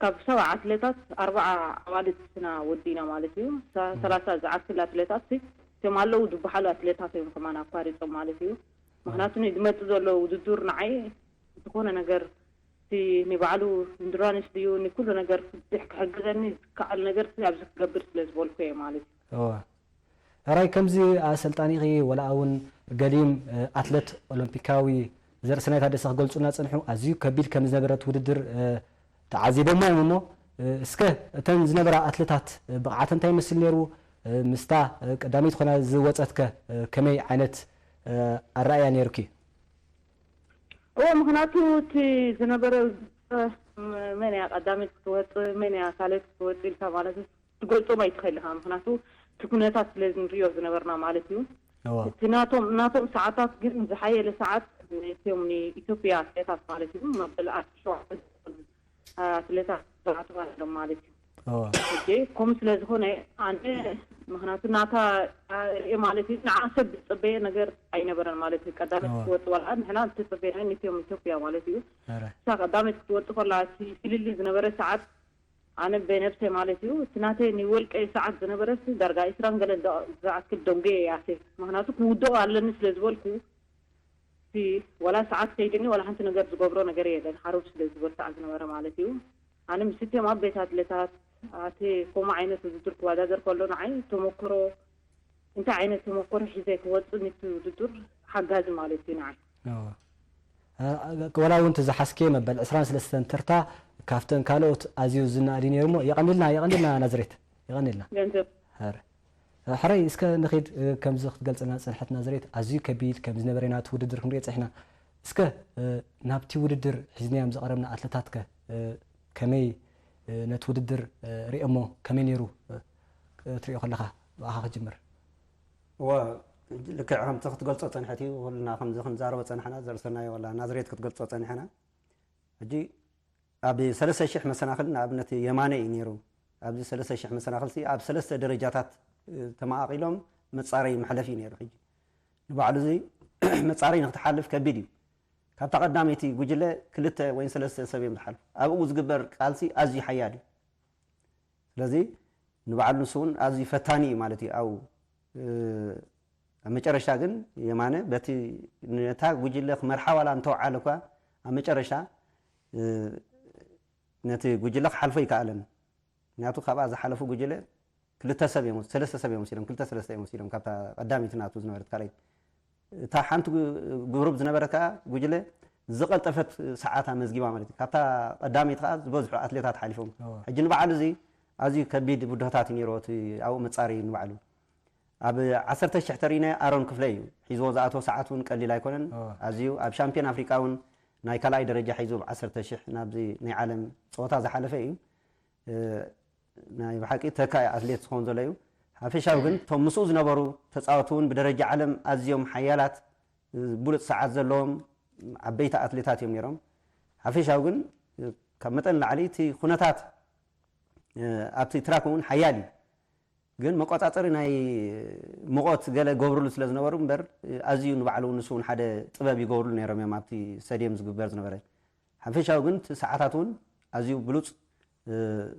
ካብ ሰብዓ ኣትሌታት ኣርባዓ ኣዋልድ ስና ወዲና ማለት እዩ። ሰላሳ ዝዓክል ኣትሌታት እቶም ኣለዉ ዝበሃሉ ኣትሌታት እዮም ከማን ኣኳሪፆም ማለት እዩ። ምክንያቱ ዝመፅእ ዘሎ ውድድር ንዓይ ዝኾነ ነገር ንባዕሉ ኢንዱራንስ ድዩ ንኩሉ ነገር ክሕግዘኒ ዝከኣል ነገር ኣብዚ ክገብር ስለ ዝበልኩ እየ ማለት እዩ። ሕራይ ከምዚ ኣሰልጣኒኺ ወላ እውን ገሊም ኣትለት ኦሎምፒካዊ ዘርእሰናይ ታደሰ ክገልፁልና ፀንሑ ኣዝዩ ከቢድ ከም ዝነበረት ውድድር ተዓዚቦሞ እዮም እሞ እስከ እተን ዝነበራ ኣትለታት ብቕዓተ እንታይ ይመስል ነይሩ? ምስታ ቀዳመይቲ ኮይና ዝወፀትከ ከመይ ዓይነት ኣረኣያ ነይሩኪ? እዎ ምክንያቱ እቲ ዝነበረ መን እያ ቀዳመይቲ ክትወፅእ መን እያ ካልኦይቲ ክትወፅእ ኢልካ ማለት ትገልጾም ኣይትኽእል ኢኻ ምክንያቱ እቲ ኩነታት ስለ ንሪኦ ዝነበርና ማለት እዩ እቲ ናቶም ናቶም ሰዓታት ግን ዝሓየለ ሰዓት እቲኦም ንኢትዮጵያ ኣትሌታት ማለት እዩ መበል ኣርባዕተ ኣትሌታት ዝኣተዋ ኣለዉ ማለት እዩ ሕጂ ከምኡ ስለ ዝኾነ ኣነ ምክንያቱ ናታ ርኢ ማለት እዩ ንዓ ሰብ ዝፀበየ ነገር ኣይነበረን ማለት እዩ ቀዳመት ክትወፅእ ዋላ ንሕና ዝተፀበየና ንእቲኦም ኢትዮጵያ ማለት እዩ እሳ ቀዳመት ክትወፅእ ከላ እቲ ፍልልይ ዝነበረ ሰዓት ኣነ ብነብሰይ ማለት እዩ እቲ ናተይ ንወልቀይ ሰዓት ዝነበረስ ዳርጋ ዒስራን ገለን ዝኣክል ደንጉየ እየ ኣትየ ምክንያቱ ክውድኦ ኣለኒ ስለ ዝበልኩ እቲ ዋላ ሰዓት ከይድኒ ዋላ ሓንቲ ነገር ዝገብሮ ነገር የለን ሓሩፍ ስለ ዝበል ሰዓት ዝነበረ ማለት እዩ ኣነ ምስ እትዮም ዓበይቲ ኣትለታት ኣቲ ከምኡ ዓይነት ውድድር ክወዳደር ከሎ ንዓይ ተመክሮ እንታይ ዓይነት ተመክሮ ሒዘ ክወፅእ ንቲ ውድድር ሓጋዚ ማለት እዩ ንዓይ ወላ እውን ዝሓስኬ መበል ዕስራን ሰለስተን ተርታ ካብተን ካልኦት ኣዝዩ ዝናኣድ ነይሩ ሞ የቐንልና የቐንልና ናዝሬት የቐንልና ገንዘብ ሀረ ሕራይ እስከ ንኺድ ከምዚ ክትገልፅልና ዝፀንሐት ናዝሬት ኣዝዩ ከቢድ ከም ዝነበረ ናቲ ውድድር ክንሪኦ ፀኒሕና እስከ ናብቲ ውድድር ሒዝናዮም ዝቐረብና ኣትለታት ከ ከመይ ነቲ ውድድር ሪኦሞ ከመይ ነይሩ ትሪኦ ከለኻ ብኣኻ ክጅምር እወ ልክዕ ከምቲ ክትገልፆ ፀንሐት እዩ ኩልና ከምዚ ክንዛረቦ ፀናሕና ዘርሰናዮ ወላ ናዝሬት ክትገልፆ ፀኒሐና ሕጂ ኣብ ሰለስተ ሽሕ መሰናኽል ንኣብነት የማነ እዩ ነይሩ ኣብዚ ሰለስተ ሽሕ መሰናኽል ኣብ ሰለስተ ደረጃታት ተመቓቒሎም መፃረይ መሕለፊ እዩ ነይሩ ሕጂ ንባዕሉ እዚ መፃረይ ንክትሓልፍ ከቢድ እዩ ካብታ ቀዳመይቲ ጉጅለ ክልተ ወይ ሰለስተ ሰብ እዮም ዝሓልፉ ኣብኡ ዝግበር ቃልሲ ኣዝዩ ሓያል እዩ ስለዚ ንባዕሉ ንሱ እውን ኣዝዩ ፈታኒ እዩ ማለት እዩ ኣብኡ ኣብ መጨረሻ ግን የማነ በቲ ነታ ጉጅለ ክመርሓ ዋላ እንተውዓለ እኳ ኣብ መጨረሻ ነቲ ጉጅለ ክሓልፎ ይከኣለን ምክንያቱ ካብኣ ዝሓለፉ ጉጅለ ክልተ ሰብ እዮም ሰለስተ ሰብ እዮም ወሲዶም ክልተ ሰለስተ እዮም ወሲዶም ካብታ ቀዳመይቲ ናቱ ዝነበረት ካልኣይቲ እታ ሓንቲ ግሩብ ዝነበረ ከዓ ጉጅለ ዝቐልጠፈት ሰዓት ኣመዝጊባ ማለት እዩ ካብታ ቀዳመይቲ ከዓ ዝበዝሑ ኣትሌታት ሓሊፎም ሕጂ ንበዓሉ እዚ ኣዝዩ ከቢድ ብድሆታት እዩ ነይርዎ እቲ ኣብኡ መፃሪ ንባዕሉ ኣብ ዓሰርተ ሽሕ ተሪነ ኣሮን ክፍለ እዩ ሒዝዎ ዝኣተዎ ሰዓት እውን ቀሊል ኣይኮነን ኣዝዩ ኣብ ሻምፒዮን ኣፍሪቃ እውን ናይ ካልኣይ ደረጃ ሒዙ ብ ዓሰርተ ሽሕ ናብዚ ናይ ዓለም ፀወታ ዝሓለፈ እዩ ናይ ብሓቂ ተካኢ ኣትሌት ዝኸውን ዘሎ እዩ ሓፈሻዊ ግን እቶም ምስኡ ዝነበሩ ተፃወቲ እውን ብደረጃ ዓለም ኣዝዮም ሓያላት፣ ብሉፅ ሰዓት ዘለዎም ዓበይቲ ኣትሌታት እዮም ነይሮም። ሓፈሻዊ ግን ካብ መጠን ላዕሊ እቲ ኩነታት ኣብቲ ትራክ እውን ሓያል እዩ። ግን መቆፃፀሪ ናይ ሙቐት ገለ ገብርሉ ስለ ዝነበሩ እምበር ኣዝዩ ንባዕሉ ንሱ እውን ሓደ ጥበብ ይገብርሉ ነይሮም እዮም ኣብቲ ስታድየም ዝግበር ዝነበረ። ሓፈሻዊ ግን እቲ ሰዓታት እውን ኣዝዩ ብሉፅ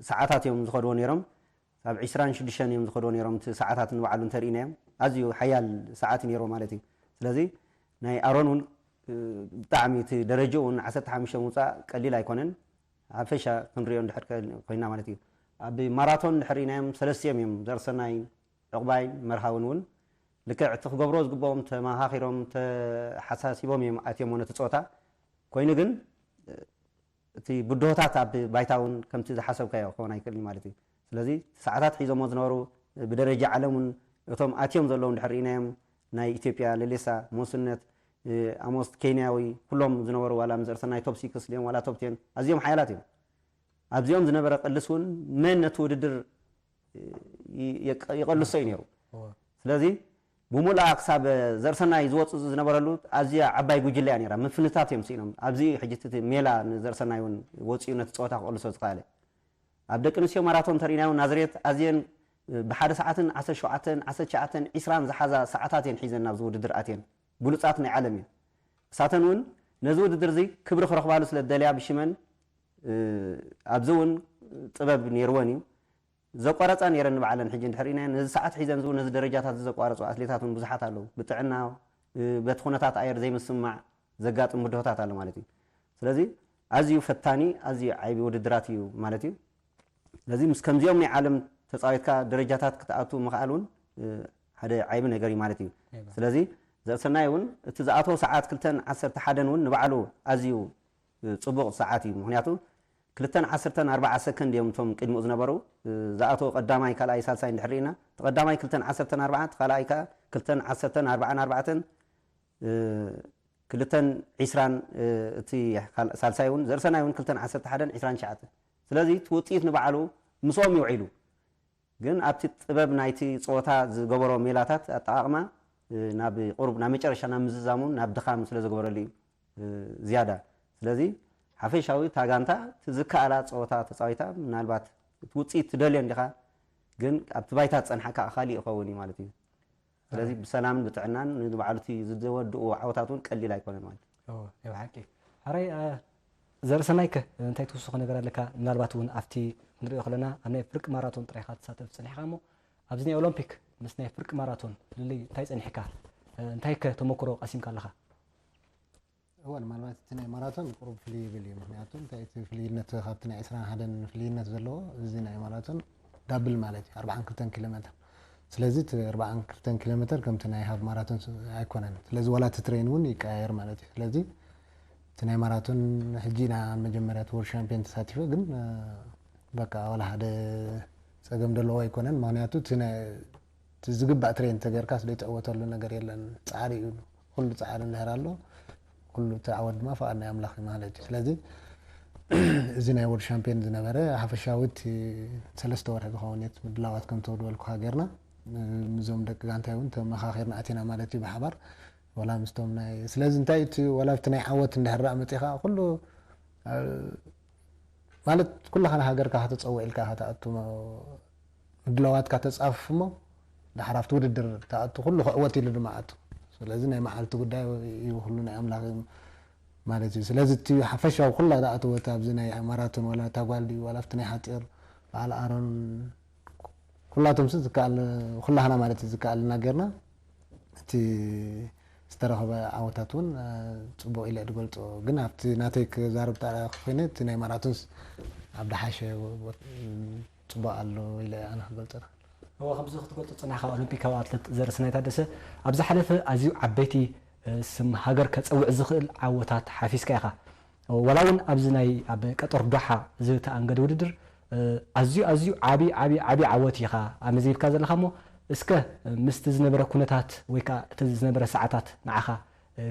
ሰዓታት እዮም ዝኸድዎ ነይሮም። ኣብ ዕስራን ሽዱሽተን እዮም ዝኸድዎ ነይሮም። እቲ ሰዓታት ንባዕሉ እንተርኢናዮም ኣዝዩ ሓያል ሰዓት እዩ ነይርዎ ማለት እዩ። ስለዚ ናይ ኣሮን እውን ብጣዕሚ እቲ ደረጃኡ እውን ዓሰርተ ሓሙሽተ ምውፃእ ቀሊል ኣይኮነን። ሓፈሻ ክንሪኦ እንድሕር ኮይና ማለት እዩ። ኣብ ማራቶን እንድሕር ርኢናዮም ሰለስቲኦም እዮም ዘርሰናይ፣ ዕቑባይ፣ መርሃውን እውን ልክዕ እቲ ክገብሮ ዝግብኦም ተመኻኺሮም ተሓሳሲቦም እዮም ኣትዮም ነቲ ፀወታ። ኮይኑ ግን እቲ ብድሆታት ኣብ ባይታ እውን ከምቲ ዝሓሰብካዮ ክኸውን ኣይክእልን ማለት እዩ። ስለዚ ሰዓታት ሒዞሞ ዝነበሩ ብደረጃ ዓለም እውን እቶም ኣትዮም ዘለዉ እንድሕር ርኢናዮም ናይ ኢትዮጵያ ሌሌሳ፣ ሞስነት፣ ኣሞስት ኬንያዊ ኩሎም ዝነበሩ ዋላ ምስ እርሰናይ ቶፕ ሲክስ ድዮም ዋላ ቶፕ ቴን ኣዝዮም ሓያላት እዮም። ኣብዚኦም ዝነበረ ቅልስ እውን መን ነቲ ውድድር ይቐልሶ እዩ ነይሩ። ስለዚ ብሙሉኣ ክሳብ ዘርሰናይ ዝወፅእ ዝነበረሉ ኣዝያ ዓባይ ጉጅለ እያ ነይራ። ምፍንታት እዮም ስኢኖም። ኣብዚ እዩ ሕጂ እቲ ሜላ ንዘርሰናይ እውን ወፂኡ ነቲ ፀወታ ክቐልሶ ዝኸኣለ። ኣብ ደቂ ኣንስትዮ ማራቶን ተሪእናዮ ናዝሬት ኣዝየን ብሓደ ሰዓትን ዓሰርተ ሸውዓተን ዓሰርተ ትሽዓተን ዒስራን ዝሓዛ ሰዓታት እየን ሒዘን ናብዚ ውድድር ኣትየን። ብሉፃት ናይ ዓለም እየን። እሳተን እውን ነዚ ውድድር እዚ ክብሪ ክረኽባሉ ስለ ዝደለያ ብሽመን ኣብዚ እውን ጥበብ ነይርወን እዩ። ዘቋረፃ ነይረን ንባዕለን። ሕጂ እንድሕር ኢናዮ ነዚ ሰዓት ሒዘን ዝው ነዚ ደረጃታት ዘቋረፁ ኣትሌታት እውን ብዙሓት ኣለዉ። ብጥዕና በቲ ኩነታት ኣየር ዘይምስማዕ ዘጋጥም ብድሆታት ኣሎ ማለት እዩ። ስለዚ ኣዝዩ ፈታኒ ኣዝዩ ዓይቢ ውድድራት እዩ ማለት እዩ። ስለዚ ምስ ከምዚኦም ናይ ዓለም ተፃዊትካ ደረጃታት ክትኣቱ ምኽኣል እውን ሓደ ዓይቢ ነገር እዩ ማለት እዩ። ስለዚ ዘርሰናይ እውን እቲ ዝኣተዎ ሰዓት ክልተን ዓሰርተ ሓደን እውን ንባዕሉ ኣዝዩ ፅቡቕ ሰዓት እዩ። ምክንያቱ ክልተን ዓሰርተን ኣርባዓ ሰከንድ እዮም እቶም ቅድሚኡ ዝነበሩ። ዝኣተወ ቀዳማይ ካልኣይ ሳልሳይ እንድሕር ርኢና እቲ ቀዳማይ ክልተን ዓሰርተን ኣርባዓ እቲ ካልኣይ ከዓ ክልተን ዓሰርተን ኣርባዓን ኣርባዕተን ክልተን ዒስራን እቲ ሳልሳይ እውን ዘርሰናይ እውን ክልተን ዓሰርተ ሓደን ዒስራን ትሽዓተን። ስለዚ እቲ ውፅኢት ንባዕሉ ምስኦም ይውዒሉ። ግን ኣብቲ ጥበብ ናይቲ ፀወታ ዝገበሮ ሜላታት ኣጠቓቕማ ናብ ቁሩብ ናብ መጨረሻ ናብ ምዝዛሙ ናብ ድኻም ስለ ዝገበረሉ እዩ ዝያዳ። ስለዚ ሓፈሻዊ እታ ጋንታ እቲ ዝከኣላ ፀወታ ተፃዊታ ምናልባት እቲ ውፅኢት ትደልዮ እንዲኻ ግን ኣብቲ ባይታ ዝፀንሓካ ካሊእ ይኸውን እዩ ማለት እዩ። ስለዚ ብሰላምን ብጥዕናን ንባዕሉ እቲ ዝወድኡ ዓወታት እውን ቀሊል ኣይኮነን ማለት እዩ። ናይ ብሓቂ ሓራይ ዘርእሰናይከ እንታይ ትውስኾ ነገር ኣለካ? ምናልባት እውን ኣብቲ ክንሪኦ ከለና ኣብ ናይ ፍርቂ ማራቶን ጥራይካ ትሳተፍ ፀኒሕካ እሞ ኣብዚ ናይ ኦሎምፒክ ምስ ናይ ፍርቂ ማራቶን ፍልልይ እንታይ ፀኒሕካ? እንታይ ከ ተመክሮ ቀሲምካ ኣለኻ? እወ ምናልባት እቲ ናይ ማራቶን ቁሩብ ፍልይ ይብል እዩ። ምክንያቱ እንታይ እቲ ፍልይነት ካብቲ ናይ ዕስራን ሓደን ፍልይነት ዘለዎ እዚ ናይ ማራቶን ዳብል ማለት እዩ ኣርባዓን ክልተን ኪሎ ሜትር። ስለዚ እቲ ኣርባዓን ክልተን ኪሎ ሜትር ከምቲ ናይ ሃፍ ማራቶን ኣይኮነን። ስለዚ ዋላ እቲ ትሬን እውን ይቀያየር ማለት እዩ። ስለዚ እቲ ናይ ማራቶን ሕጂ ኢና መጀመርያ እቲ ወርልድ ሻምፒዮን ተሳቲፈ ግን በቃ ዋላ ሓደ ፀገም ዘለዎ ኣይኮነን። ምክንያቱ እቲ ዝግባእ ትሬን ተገይርካ ስለ ይትዕወተሉ ነገር የለን። ፃዕሪ እዩ ኩሉ ፃዕሪ እንድሕር ኣሎ ኩሉ እቲ ዓወት ድማ ፍቓድ ናይ ኣምላኽ እዩ ማለት እዩ። ስለዚ እዚ ናይ ወርልድ ሻምፒዮን ዝነበረ ሓፈሻዊ እቲ ሰለስተ ወርሒ ዝኸውን እዩ ምድላዋት ከም ተውድበልኩኻ ጌርና ምዞም ደቂ ጋንታይ እውን ተመኻኺርና ኣቲና ማለት እዩ ብሓባር ዋላ ምስቶም ናይ ስለዚ እንታይ እቲ ዋላ ኣብቲ ናይ ዓወት እንድሕር ደኣ መፂኻ ኩሉ ማለት ኩላኻ ንሃገርካ ከተፀውዕ ኢልካ ኢኻ ትኣቱ ምድላዋትካ ተፃፍፍ እሞ ድሓር ኣብቲ ውድድር ትኣቱ ኩሉ ክዕወት ኢሉ ድማ ኣቱ ስለዚ ናይ መዓልቲ ጉዳይ እዩ ኩሉ ናይ ኣምላኽ እዩ ማለት እዩ ስለዚ እቲ ሓፈሻዊ ኩላ ዝኣተወት ኣብዚ ናይ ማራቶን ዋላ እታ ጓል ድዩ ዋላ ኣብቲ ናይ ሓፂር በዓል ኣሮን ኩላቶም ሲ ዝከኣል ኩላህና ማለት እዩ ዝከኣልና ጌርና እቲ ዝተረኸበ ዓወታት እውን ፅቡቕ ኢለ ድገልፆ ግን ኣብቲ ናተይ ክዛረብ ጣዕላ ኮይነ እቲ ናይ ማራቶንስ ኣብ ደሓሸ ፅቡቕ ኣሎ ኢለ ኣነ ክገልፀ እዎ ከምዚ ክትገልፆ ፅናሕካ ኦሎምፒካዊ ኣትለት ዘርእስናይ ታደሰ ኣብ ዝሓለፈ ኣዝዩ ዓበይቲ ስም ሃገር ከፀውዕ ዝኽእል ዓወታት ሓፊዝካ ኢኻ ዋላ እውን ኣብዚ ናይ ኣብ ቀጠር ዶሓ ዝተኣንገደ ውድድር ኣዝዩ ኣዝዩ ዓብዪ ዓብዪ ዓብዪ ዓወት ኢኻ ኣመዝጊብካ ዘለኻ እሞ እስከ ምስቲ ዝነበረ ኩነታት ወይ ከዓ እቲ ዝነበረ ሰዓታት ንዓኻ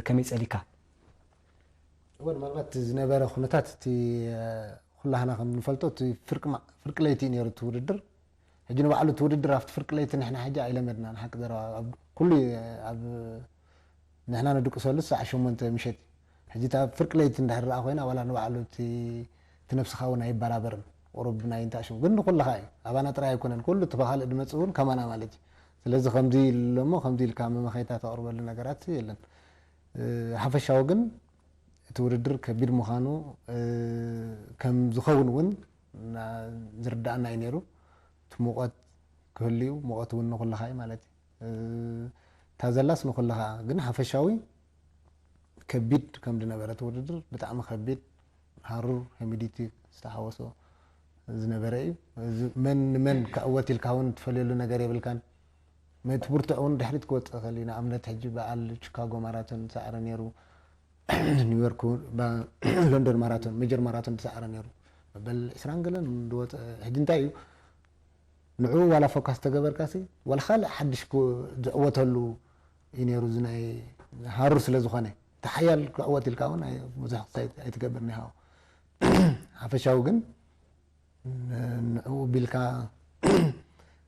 ከመይ ፀሊካ? እወ ምናልባት እቲ ዝነበረ ኩነታት እቲ ኩላህና ከም ንፈልጦ እቲ ፍርቂ ለይቲ እዩ ነይሩ እቲ ውድድር ሕጂ ንባዕሉ እቲ ውድድር ኣብቲ ፍርቂ ለይቲ ንሕና ሕጂ ኣይለመድናን። ሓቂ ዘረባ ኣብ ኩሉ ኣብ ንሕና ንድቅሰሉ ሰዓት ሸሞንተ ምሸት እዩ። ሕጂ እታ ፍርቂ ለይቲ እንድሕር ደኣ ኮይና ዋላ ንባዕሉ እቲ እቲ ነብስኻ እውን ኣይበራበርን። ቁሩብ ናይ እንታይ ሽሙ ግን ንኩልኻ እዩ። ኣባና ጥራይ ኣይኮነን። ኩሉ እቲ ብኻልእ ዝመጽእ እውን ከማና ማለት እዩ። ስለዚ ከምዚ ኢሉ ኣሎ እሞ ከምዚ ኢልካ መመኸይታ ተቕርበሉ ነገራት የለን። ሓፈሻዊ ግን እቲ ውድድር ከቢድ ምዃኑ ከም ዝኸውን እውን ዝርዳእና እዩ ነይሩ። እቲ ሙቐት ክህልዩ ሙቐት እውን ንኩልኻ እዩ ማለት እዩ። እታ ዘላስ ንኩልኻ ግን ሓፈሻዊ ከቢድ ከም ዝነበረ እቲ ውድድር ብጣዕሚ ከቢድ ሃሩር ሂሚዲቲ ዝተሓወሶ ዝነበረ እዩ። መን ንመን ክዕወት ኢልካ እውን ትፈልየሉ ነገር የብልካን። እቲ ብርቱዕ እውን ድሕሪት ክወፅእ ይኽእል እዩ። ንኣብነት ሕጂ በዓል ቺካጎ ማራቶን ዝሰዓረ ነይሩ፣ ኒውዮርክ ሎንዶን ማራቶን ሜጀር ማራቶን ዝሰዓረ ነይሩ፣ መበል ዕስራን ገለን ዝወፀ። ሕጂ እንታይ እዩ ንዕኡ ዋላ ፎካስ ተገበርካሲ ዋላ ካልእ ሓድሽ ዝዕወተሉ እዩ ነይሩ። እዚ ናይ ሃሩር ስለ ዝኾነ እቲ ሓያል ክዕወት ኢልካ እውን ብዙሕ ኣይትገብር ኒሃው። ሓፈሻዊ ግን ንዕኡ ቢልካ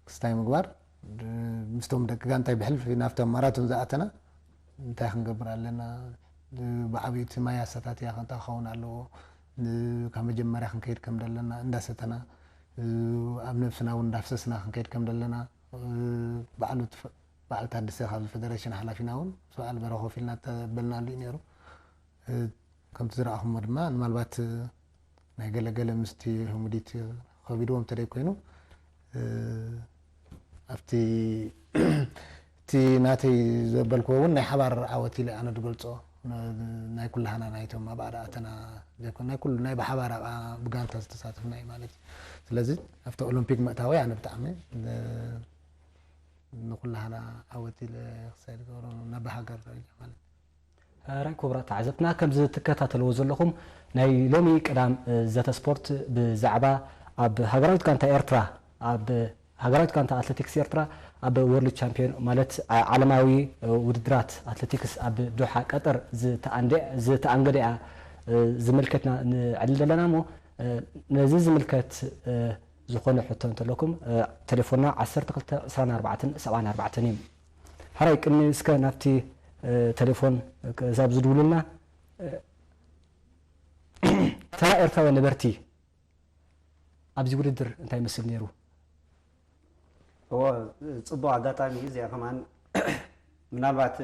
ክስታይ ምግባር ምስቶም ደቂ ጋንታይ ብሕልፊ ናብቶም ማራቶን ዝኣተና እንታይ ክንገብር ኣለና? ብዓብዩ እቲ ማይ ኣሰታትያ ክንታ ክኸውን ኣለዎ። ካብ መጀመርያ ክንከይድ ከም ዘለና እንዳሰተና ኣብ ነብስና እውን እንዳፍሰስና ክንከይድ ከም ዘለና ባዕሉ በዓል ታደሰ ካብ ፌደሬሽን ሓላፊና እውን ሰብኣል በረኸ ኮፍ ኢልና ተበልናሉ እዩ ነይሩ። ከምቲ ዝረኣኹሞ ድማ ምናልባት ናይ ገለገለ ምስቲ ህሙዲት ከቢድዎም ተደይ ኮይኑ ኣብቲ እቲ ናተይ ዘበልክዎ እውን ናይ ሓባር ዓወት ኢለ ኣነ ዝገልፆ ናይ ኩላህና ናይቶም ኣብ ኣዳእተና ዘይኮነ ናይ ኩሉ ናይ ብሓባር ኣብኣ ብጋንታ ዝተሳተፍና እዩ ማለት እዩ። ስለዚ ኣብቲ ኦሎምፒክ ምእታወይ ኣነ ብጣዕሚ ንኩላህና ዓወት ኢለ ክሳይ ዝገብሮ ናብ ሃገር ደረጃ ማለት እዩ። ራይ ክቡራት ተዓዘብትና ከም ዝትከታተልዎ ዘለኹም ናይ ሎሚ ቀዳም ዘተ ስፖርት ብዛዕባ ኣብ ሃገራዊት ጋንታ ኤርትራ ኣብ ሃገራዊት ጋንታ ኣትሌቲክስ ኤርትራ ኣብ ወርልድ ቻምፒዮን ማለት ዓለማዊ ውድድራት ኣትሌቲክስ ኣብ ዶሓ ቀጠር ዝተኣንገደያ ዝምልከትና ንዕልል ዘለና እሞ ነዚ ዝምልከት ዝኾነ ሕቶ እንተለኩም ቴሌፎንና ዓሰርተ ክልተ ዕስራን ኣርባዕተን ሰብዓን ኣርባዕተን እዩ። ሓራይ ቅድሚ እስከ ናብቲ ቴሌፎን ክሳብ ዝድውሉልና ተራ ኤርትራውያን ነበርቲ ኣብዚ ውድድር እንታይ ይመስል ነይሩ? እዎ ጽቡቕ ኣጋጣሚ እዩ እዚኣ ከማን ምናልባት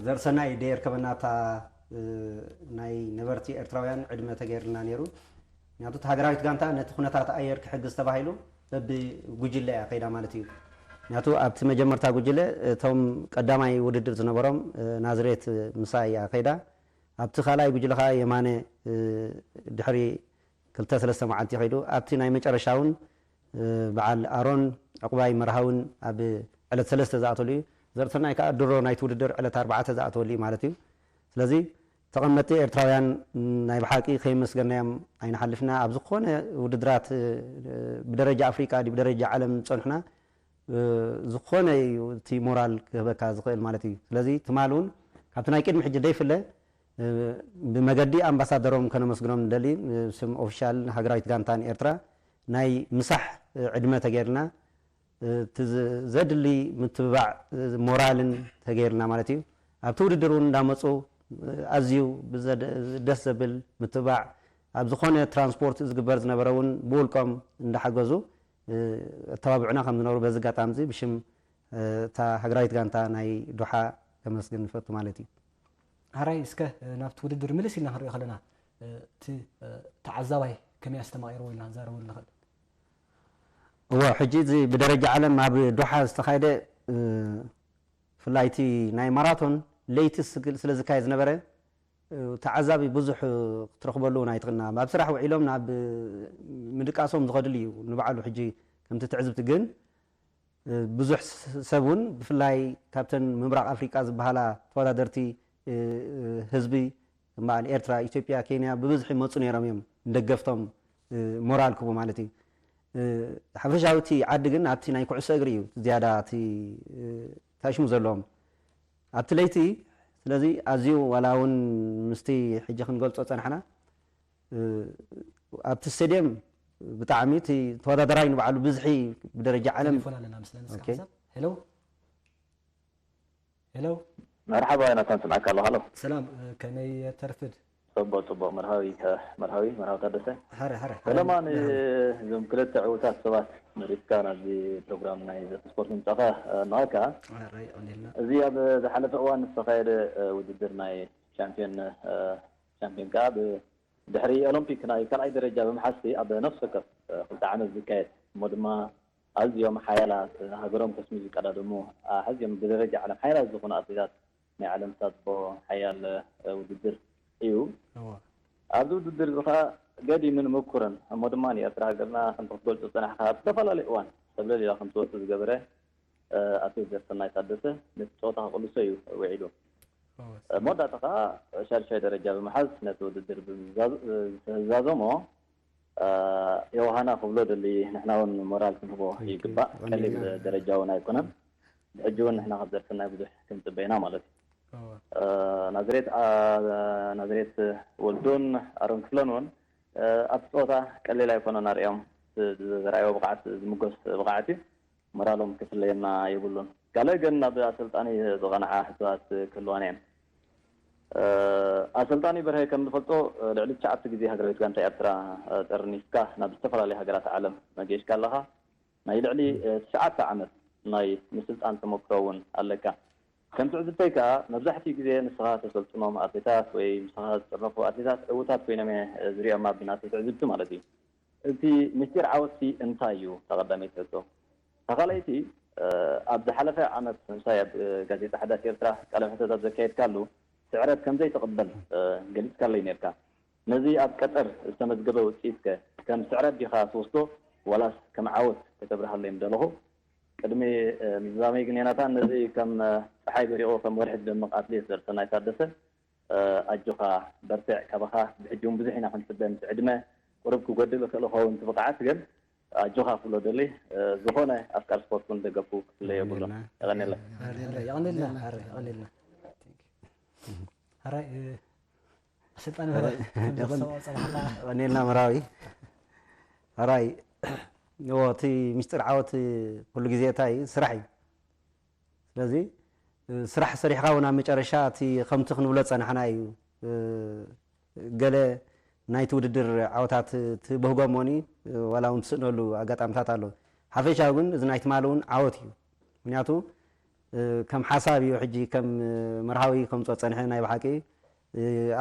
ዘርሰናይ ደየር ከበናታ ናይ ነበርቲ ኤርትራውያን ዕድመ ተገይርልና ነይሩ። ምክንያቱ እቲ ሃገራዊት ጋንታ ነቲ ኩነታት ኣየር ክሕግዝ ተባሂሉ በቢ ጉጅለ እያ ከይዳ ማለት እዩ። ምክንያቱ ኣብቲ መጀመርታ ጉጅለ እቶም ቀዳማይ ውድድር ዝነበሮም ናዝሬት ምሳ እያ ከይዳ። ኣብቲ ካልኣይ ጉጅለ ከዓ የማነ ድሕሪ ክልተ ሰለስተ መዓልቲ ከይዱ ኣብቲ ናይ መጨረሻ እውን በዓል ኣሮን ዕቁባይ መርሃውን ኣብ ዕለት ሰለስተ ዝኣተሉ እዩ። ዘርሰናይ ከዓ ድሮ ናይቲ ውድድር ዕለት ኣርባዕተ ዝኣተወሉ እዩ ማለት እዩ። ስለዚ ተቐመጥቲ ኤርትራውያን ናይ ብሓቂ ከየመስገናዮም ኣይንሓልፍና። ኣብ ዝኾነ ውድድራት ብደረጃ ኣፍሪቃ ድዩ ብደረጃ ዓለም ዝፀንሑና ዝኾነ እዩ እቲ ሞራል ክህበካ ዝኽእል ማለት እዩ። ስለዚ ትማል እውን ካብቲ ናይ ቅድሚ ሕጂ ዘይፍለ ብመገዲ ኣምባሳደሮም ከነመስግኖም ንደሊ ስም ኦፊሻል ሃገራዊት ጋንታን ኤርትራ ናይ ምሳሕ ዕድመ ተገይርና እቲ ዘድሊ ምትብባዕ ሞራልን ተገይርና ማለት እዩ። ኣብቲ ውድድር እውን እንዳመፁ ኣዝዩ ደስ ዘብል ምትብባዕ ኣብ ዝኾነ ትራንስፖርት ዝግበር ዝነበረ እውን ብውልቆም እንዳሓገዙ ኣተባብዑና ከም ዝነበሩ በዚ ኣጋጣሚ እዚ ብሽም እታ ሃገራዊት ጋንታ ናይ ዶሓ ከመስግን ንፈቱ ማለት እዩ። ሓራይ እስከ ናብቲ ውድድር ምልስ ኢልና ክንሪኦ ከለና እቲ ተዓዛባይ ከመይ ኣስተማቒርዎ ኢልና ክንዛረበሉ ንኽእል። እዎ ሕጂ እዚ ብደረጃ ዓለም ኣብ ዶሓ ዝተኻየደ ብፍላይ እቲ ናይ ማራቶን ለይቲ ስለ ዝካየድ ዝነበረ ተዓዛቢ ብዙሕ ክትረኽበሉ እውን ኣይትኽእልና ኣብ ስራሕ ውዒሎም ናብ ምድቃሶም ዝኸድሉ እዩ ንባዕሉ ሕጂ ከምቲ ትዕዝብቲ ግን ብዙሕ ሰብ እውን ብፍላይ ካብተን ምብራቕ ኣፍሪቃ ዝበሃላ ተወዳደርቲ ህዝቢ እምበኣል ኤርትራ ኢትዮጵያ ኬንያ ብብዝሒ መፁ ነይሮም እዮም ንደገፍቶም ሞራል ክቡ ማለት እዩ ሓፈሻዊ እቲ ዓዲ ግን ኣብቲ ናይ ኩዕሶ እግሪ እዩ ዝያዳ እቲ ታሽሙ ዘለዎም ኣብቲ ለይቲ ስለዚ ኣዝዩ ዋላ እውን ምስቲ ሕጂ ክንገልፆ ፀናሕና ኣብቲ ስቴድየም ብጣዕሚ እቲ ተወዳደራይ ንባዕሉ ብዝሒ ብደረጃ ዓለም። ቴሌፎን ኣለና ምስለን እስካ ኦኬ። ሓሳብ ሄሎ ሄሎ መርሓባ ናታን ስምዓካ ኣለኹ። ሃሎ ሰላም እ፣ ከመይ ተርፍድ ጽቡቅ ጽቡቅ። መርሃዊ መርሃዊ መርሃዊ ታደሰ ሀረ ሀረ ሰለማን፣ እዞም ክልተ ዕውታት ሰባት መሪፅካ ናብዚ ፕሮግራም ናይ ዘተ ስፖርት ምምፃእካ ንዋካ። ራይ ቀኒልና እዚ ኣብ ዝሓለፈ እዋን ዝተኻየደ ውድድር ናይ ቻምፒዮን ቻምፒዮን ከዓ ድሕሪ ኦሎምፒክ ናይ ካልኣይ ደረጃ ብምሓዝቲ ኣብ ነፍሲ ወከፍ ክልተ ዓመት ዝካየድ እሞ ድማ ኣዝዮም ሓያላት ሃገሮም ከስሚ ዝቀዳደሙ ኣዝዮም ብደረጃ ዓለም ሓያላት ዝኾኑ ኣትሌታት ናይ ዓለም ተሳትፎ ሓያል ውድድር እዩ። ኣብዚ ውድድር እዚ ከዓ ገዲምን ምኩርን እሞ ድማ ንኤርትራ ሃገርና ከምቲ ክትገልፆ ዝፀናሕካ ኣብ ዝተፈላለዩ እዋን ሰብለል ኢላ ከምትወፅእ ዝገበረ ኣትሌት ዘርሰናይ ታደሰ ነቲ ፀወታ ክቅልሶ እዩ ውዒሉ። መወዳእታ ከዓ ሻድሻይ ደረጃ ብምሓዝ ነቲ ውድድር ዝዛዘሞ ዮውሃና ክብሎ ደሊ ንሕና እውን ሞራል ክንህቦ ይግባእ። ቀሊል ደረጃ እውን ኣይኮነን። ብሕጂ እውን ንሕና ካብ ዘርሰናይ ብዙሕ ክንፅበ ኢና ማለት እዩ። ናዝሬት ናዝሬት ወልዱን ኣሮን ክፍለን እውን ኣብቲ ፀወታ ቀሊል ኣይኮነን ኣርእዮም። ዘርኣዮ ብቕዓት ዝምጎስ ብቕዓት እዩ። ሞራሎም ክፍለየና የብሉን። ካልእ ግን ናብ ኣሰልጣኒ ዝቐንዓ ሕቶታት ክህልዋና እየን። ኣሰልጣኒ በርሀ ከም ንፈልጦ ልዕሊ ትሽዓተ ግዜ ሃገራዊት ጋንታ ኤርትራ ጠርኒፍካ ናብ ዝተፈላለዩ ሃገራት ዓለም መጊሽካ ኣለኻ። ናይ ልዕሊ ትሽዓተ ዓመት ናይ ምስልጣን ተመክሮ እውን ኣለካ። ከም ትዕዝብተይ ከኣ መብዛሕትኡ ግዜ ንስኻ ተሰልጥኖም ኣትሌታት ወይ ምሳኻ ዝጥርነፉ ኣትሌታት ዕዉታት ኮይኖም እየ ዝሪኦም ኣብ ናተይ ትዕዝብቲ ማለት እዩ። እቲ ምስጢር ዓወትሲ እንታይ እዩ? እታ ቀዳመይቲ ሕቶ። እታ ካልኣይቲ ኣብ ዝሓለፈ ዓመት ምሳይ ኣብ ጋዜጣ ሓዳስ ኤርትራ ቃለ መሕተት ኣብ ዘካየድካሉ ስዕረት ከም ዘይትቕበል ገሊጽካለይ ነርካ። ነዚ ኣብ ቀጠር ዝተመዝገበ ውጽኢትከ ከም ስዕረት ዲኻ ትወስዶ ዋላስ ከም ዓወት ከተብርሃለይ ምደለኹ? ቅድሚ ምዝዛመይ ግን ዮናታን ነዚ ከም ጸሓይ በሪቑ ከም ወርሒ ዝደምቕ ኣትሌት ዘርሰናይ ታደሰ ኣጆኻ በርትዕ ካባኻ ብሕጂ እውን ብዙሕ ኢና ክንጽበ ምስ ዕድመ ቁሩብ ክጎድል እኽእል እኸውን እቲ ብቕዓት ግን ኣጆኻ ክብሎ ደሊ ዝኾነ ኣፍቃር ስፖርት እውን ደገፉ ክፍለ የብሉ። የቐንየለይ። የቐንልና የቐንልና ኣሰልጣኒ በረ ሰብሓላ ቀኒልና መራዊ ራይ እቲ ሚስጥር ዓወት ኩሉ ግዜ እንታይ እዩ ስራሕ እዩ ስለዚ ስራሕ ሰሪሕካ እውን ኣብ መጨረሻ እቲ ከምቲ ክንብሎ ዝፀናሕና እዩ ገለ ናይቲ ውድድር ዓወታት ትበህጎ እሞኒ ዋላ እውን ትስእነሉ ኣጋጣሚታት ኣሎ ሓፈሻዊ ግን እዚ ናይ ትማሊ እውን ዓወት እዩ ምክንያቱ ከም ሓሳብ እዩ ሕጂ ከም መርሃዊ ከምፅኦ ፀንሐ ናይ ብሓቂ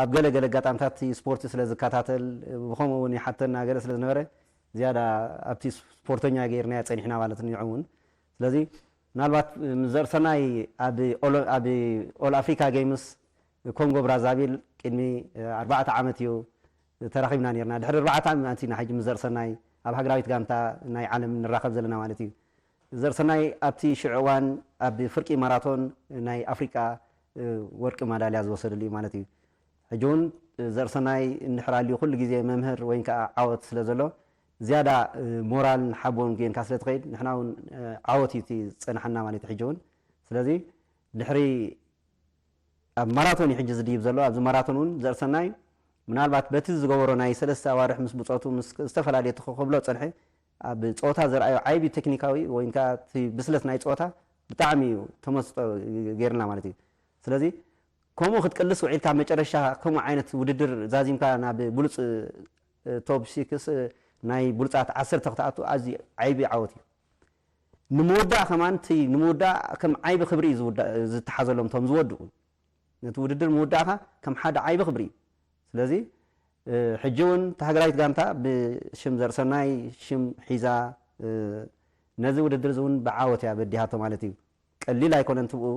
ኣብ ገለ ገለ ኣጋጣሚታት ስፖርት ስለ ዝከታተል ብከምኡ እውን ይሓተና ገለ ስለ ዝነበረ ዝያዳ ኣብቲ ስፖርተኛ ገይርናዮ ፀኒሕና ማለት ንዑ እውን ስለዚ ምናልባት ምስ ዘርሰናይ ኣብ ኦል ኣፍሪካ ጌምስ ኮንጎ ብራዛቪል ቅድሚ ኣርባዕተ ዓመት እዩ ተራኺብና ነርና ድሕሪ ኣርባዕተ ዓመት ኢና ሕጂ ምስ ዘርሰናይ ኣብ ሃገራዊት ጋንታ ናይ ዓለም ንራኸብ ዘለና ማለት እዩ ዘርሰናይ ኣብቲ ሽዑ እዋን ኣብ ፍርቂ ማራቶን ናይ ኣፍሪቃ ወርቂ ማዳልያ ዝወሰደሉ እዩ ማለት እዩ ሕጂ እውን ዘርሰናይ እንድሕር ኣልዩ ኩሉ ግዜ መምህር ወይ ከዓ ዓወት ስለ ዘሎ ዝያዳ ሞራልን ሓቦን ጌንካ ስለ ትኸይድ ንሕና እውን ዓወት እዩ ዝፀናሓና ማለት እዩ ሕጂ እውን ስለዚ ድሕሪ ኣብ ማራቶን እዩ ሕጂ ዝድይብ ዘሎ ኣብዚ ማራቶን እውን ዘርሰናይ ምናልባት በቲ ዝገበሮ ናይ ሰለስተ ኣዋርሕ ምስ ብፆቱ ምስ ዝተፈላለዩ ተኸብሎ ፀንሐ ኣብ ፀወታ ዘርኣዮ ዓይቢ ቴክኒካዊ ወይ ከዓ ብስለት ናይ ፀወታ ብጣዕሚ እዩ ተመስጦ ገይርና ማለት እዩ ስለዚ ከምኡ ክትቅልስ ውዒልካ መጨረሻ ከምኡ ዓይነት ውድድር ዛዚምካ ናብ ብሉፅ ቶፕ ሲክስ ናይ ብሉፃት ዓሰርተ ክትኣቱ ኣዝዩ ዓይቢ ዓወት እዩ ንምውዳእ ከማን እቲ ንምውዳእ ከም ዓይቢ ክብሪ እዩ ዝተሓዘሎም እቶም ዝወድኡ ነቲ ውድድር ምውዳእካ ከም ሓደ ዓይቢ ክብሪ እዩ ስለዚ ሕጂ እውን እቲ ሃገራዊት ጋንታ ብሽም ዘርሰናይ ሽም ሒዛ ነዚ ውድድር እዚ እውን ብዓወት እያ በዲሃቶ ማለት እዩ ቀሊል ኣይኮነን ትብኡ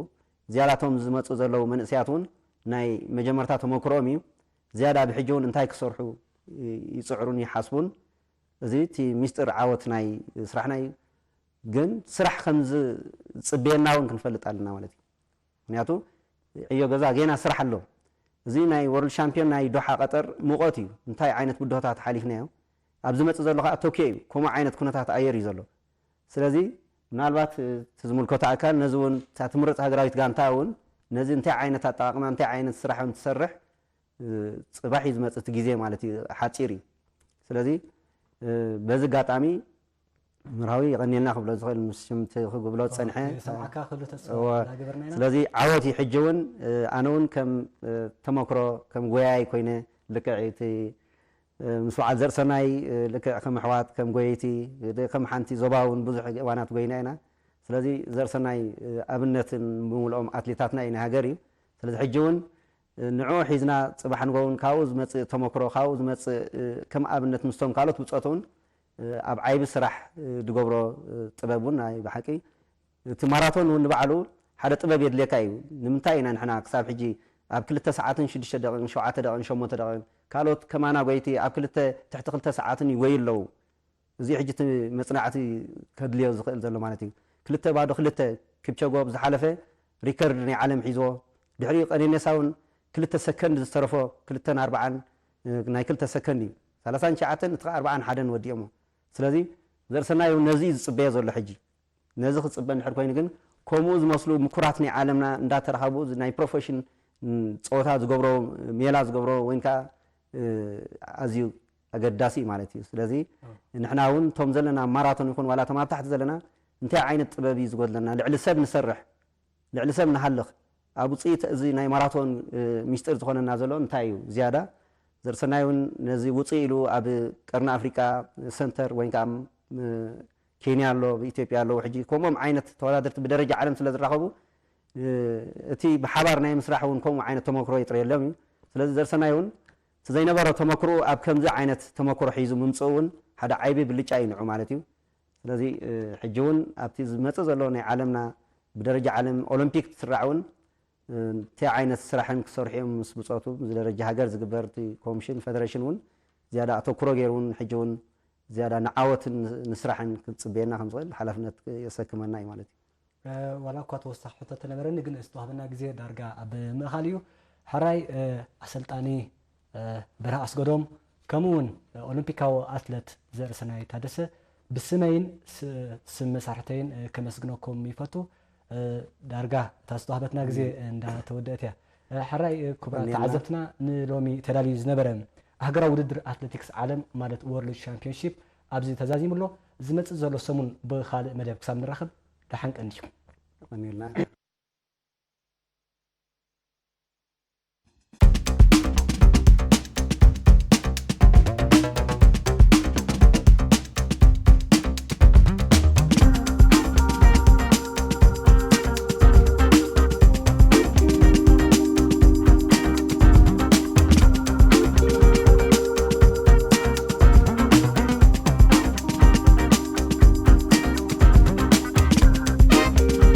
ዝያዳቶም ዝመፁ ዘለዉ መንእስያት እውን ናይ መጀመርታ ተመክሮኦም እዩ ዝያዳ ብሕጂ እውን እንታይ ክሰርሑ ይፅዕሩን ይሓስቡን እዚ እቲ ሚስጥር ዓወት ናይ ስራሕና እዩ ግን ስራሕ ከም ዝፅበየና እውን ክንፈልጥ ኣለና ማለት እዩ ምክንያቱ ዕዮ ገዛ ጌና ስራሕ ኣሎ እዚ ናይ ወርልድ ሻምፒዮን ናይ ዶሓ ቀጠር ሙቐት እዩ እንታይ ዓይነት ብድሆታት ሓሊፍናዮ ኣብ ዝመፅእ ዘሎ ከዓ ቶኪዮ እዩ ከምኡ ዓይነት ኩነታት ኣየር እዩ ዘሎ ስለዚ ምናልባት እቲ ዝምልከቶ ኣካል ነዚ እውን እታ ትምረፅ ሃገራዊት ጋንታ እውን ነዚ እንታይ ዓይነት ኣጠቃቅማ እንታይ ዓይነት ስራሕ ትሰርሕ ፅባሕ እዩ ዝመፅእ እቲ ግዜ ማለት እዩ ሓፂር እዩ ስለዚ በዚ ኣጋጣሚ ምርሃዊ የቐንየልና ክብሎ ዝኽእል፣ ምስ ሽምቲ ክብሎ ዝጸንሐ። ሰምዓካ ክብሉ ተስፋ እወ። እናገበርና ኢና። ስለዚ ዓወት እዩ። ሕጂ እውን ኣነ እውን ከም ተመክሮ፣ ከም ጎያይ ኮይነ፣ ልክዕ እቲ ምስ በዓል ዘርእሰናይ ልክዕ ከም ኣሕዋት፣ ከም ጎየይቲ፣ ከም ሓንቲ ዞባ እውን ብዙሕ እዋናት ጎይና ኢና። ስለዚ ዘርእሰናይ ኣብነትን ብምልኦም ኣትሌታትና እዩ፣ ናይ ሃገር እዩ። ስለዚ ሕጂ እውን ንዕኡ ሒዝና፣ ጽባሕ ንግሆ እውን ካብኡ ዝመጽእ ተመክሮ፣ ካብኡ ዝመጽእ ከም ኣብነት ምስቶም ካልኦት ብጾት እውን ኣብ ዓይቢ ስራሕ ዝገብሮ ጥበብ እውን ናይ ብሓቂ፣ እቲ ማራቶን እውን ንባዕሉ ሓደ ጥበብ የድልየካ እዩ። ንምንታይ ኢና ንሕና ክሳብ ሕጂ ኣብ ክልተ ሰዓትን ሽዱሽተ ደቂቕን ሸውዓተ ደቂቕን ሸሞንተ ደቂቕን፣ ካልኦት ከማና ጎይቲ ኣብ ክልተ፣ ትሕቲ ክልተ ሰዓትን ይጎዩ ኣለዉ። እዚ ሕጂ እቲ መጽናዕቲ ከድልዮ ዝኽእል ዘሎ ማለት እዩ። ክልተ ባዶ ክልተ ኪፕቸጎ ብዝሓለፈ ሪከርድ ናይ ዓለም ሒዝዎ። ድሕሪኡ ቀነኒሳ እውን ክልተ ሰከንድ ዝተረፎ፣ ክልተን ኣርባዓን ናይ ክልተ ሰከንድ እዩ። ሰላሳን ትሽዓተን፣ እቲ ኸኣ ኣርባዓን ሓደን ወዲኦሞ። ስለዚ ዘርእሰናይ እውን ነዚ እዩ ዝጽበዮ ዘሎ ሕጂ። ነዚ ክጽበ እንድሕር ኮይኑ ግን፣ ከምኡ ዝመስሉ ምኩራት ናይ ዓለምና እንዳተረኸቡ፣ እዚ ናይ ፕሮፌሽን ጸወታ ዝገብሮ፣ ሜላ ዝገብሮ ወይን ከኣ ኣዝዩ ኣገዳሲ እዩ ማለት እዩ። ስለዚ ንሕና እውን እቶም ዘለና ኣብ ማራቶን ይኹን ዋላ እቶም ኣብ ታሕቲ ዘለና፣ እንታይ ዓይነት ጥበብ እዩ ዝጎድለና? ልዕሊ ሰብ ንሰርሕ፣ ልዕሊ ሰብ ንሃልኽ። ኣብ ውጽኢት እዚ ናይ ማራቶን ሚስጥር ዝኾነና ዘሎ እንታይ እዩ? ዝያዳ ዘርእሰናይ እውን ነዚ ውጽእ ኢሉ ኣብ ቀርኒ ኣፍሪቃ ሰንተር ወይ ከዓ ኬንያ ኣሎ፣ ኢትዮጵያ ኣለዉ። ሕጂ ከምኦም ዓይነት ተወዳደርቲ ብደረጃ ዓለም ስለ ዝራኸቡ፣ እቲ ብሓባር ናይ ምስራሕ እውን ከምኡ ዓይነት ተመክሮ ይጥርየሎም እዩ። ስለዚ ዘርእሰናይ እውን እቲ ዘይነበሮ ተመክሮ ኣብ ከምዚ ዓይነት ተመክሮ ሒዙ ምምፅኡ እውን ሓደ ዓይቢ ብልጫ እዩ ንዑ ማለት እዩ። ስለዚ ሕጂ እውን ኣብቲ ዝመፅእ ዘሎ ናይ ዓለምና ብደረጃ ዓለም ኦሎምፒክ ትስራዕ እውን እንታይ ዓይነት ስራሕን ክሰርሑ እዮም ምስ ብፆቱ፣ ምስ ደረጃ ሃገር ዝግበር እቲ ኮሚሽን ፈደሬሽን እውን ዝያዳ ኣተኩሮ ገይሩ እውን ሕጂ እውን ዝያዳ ንዓወትን ንስራሕን ክፅበየና ከም ዝኽእል ሓላፍነት የሰክመና እዩ ማለት እዩ። ዋላ እኳ ተወሳኺ ሕቶ ተነበረኒ፣ ግን ዝተዋህበና ግዜ ዳርጋ ኣብ ምእኻል እዩ። ሕራይ ኣሰልጣኒ በርሀ ኣስገዶም፣ ከምኡ እውን ኦሎምፒካዊ ኣትለት ዘርእሰናይ ታደሰ ብስመይን ስም መሳርሕተይን ከመስግነኩም ይፈቱ። ዳርጋ እታ ዝተዋህበትና ግዜ እንዳተወደአት እያ። ሕራይ ክቡራት ተዓዘብትና፣ ንሎሚ ተዳልዩ ዝነበረ ሃገራዊ ውድድር ኣትሌቲክስ ዓለም ማለት ወርልድ ሻምፒዮንሺፕ ኣብዚ ተዛዚሙ ኣሎ። ዝመፅእ ዘሎ ሰሙን ብኻልእ መደብ ክሳብ ንራኸብ ደሓን ቀንዩ።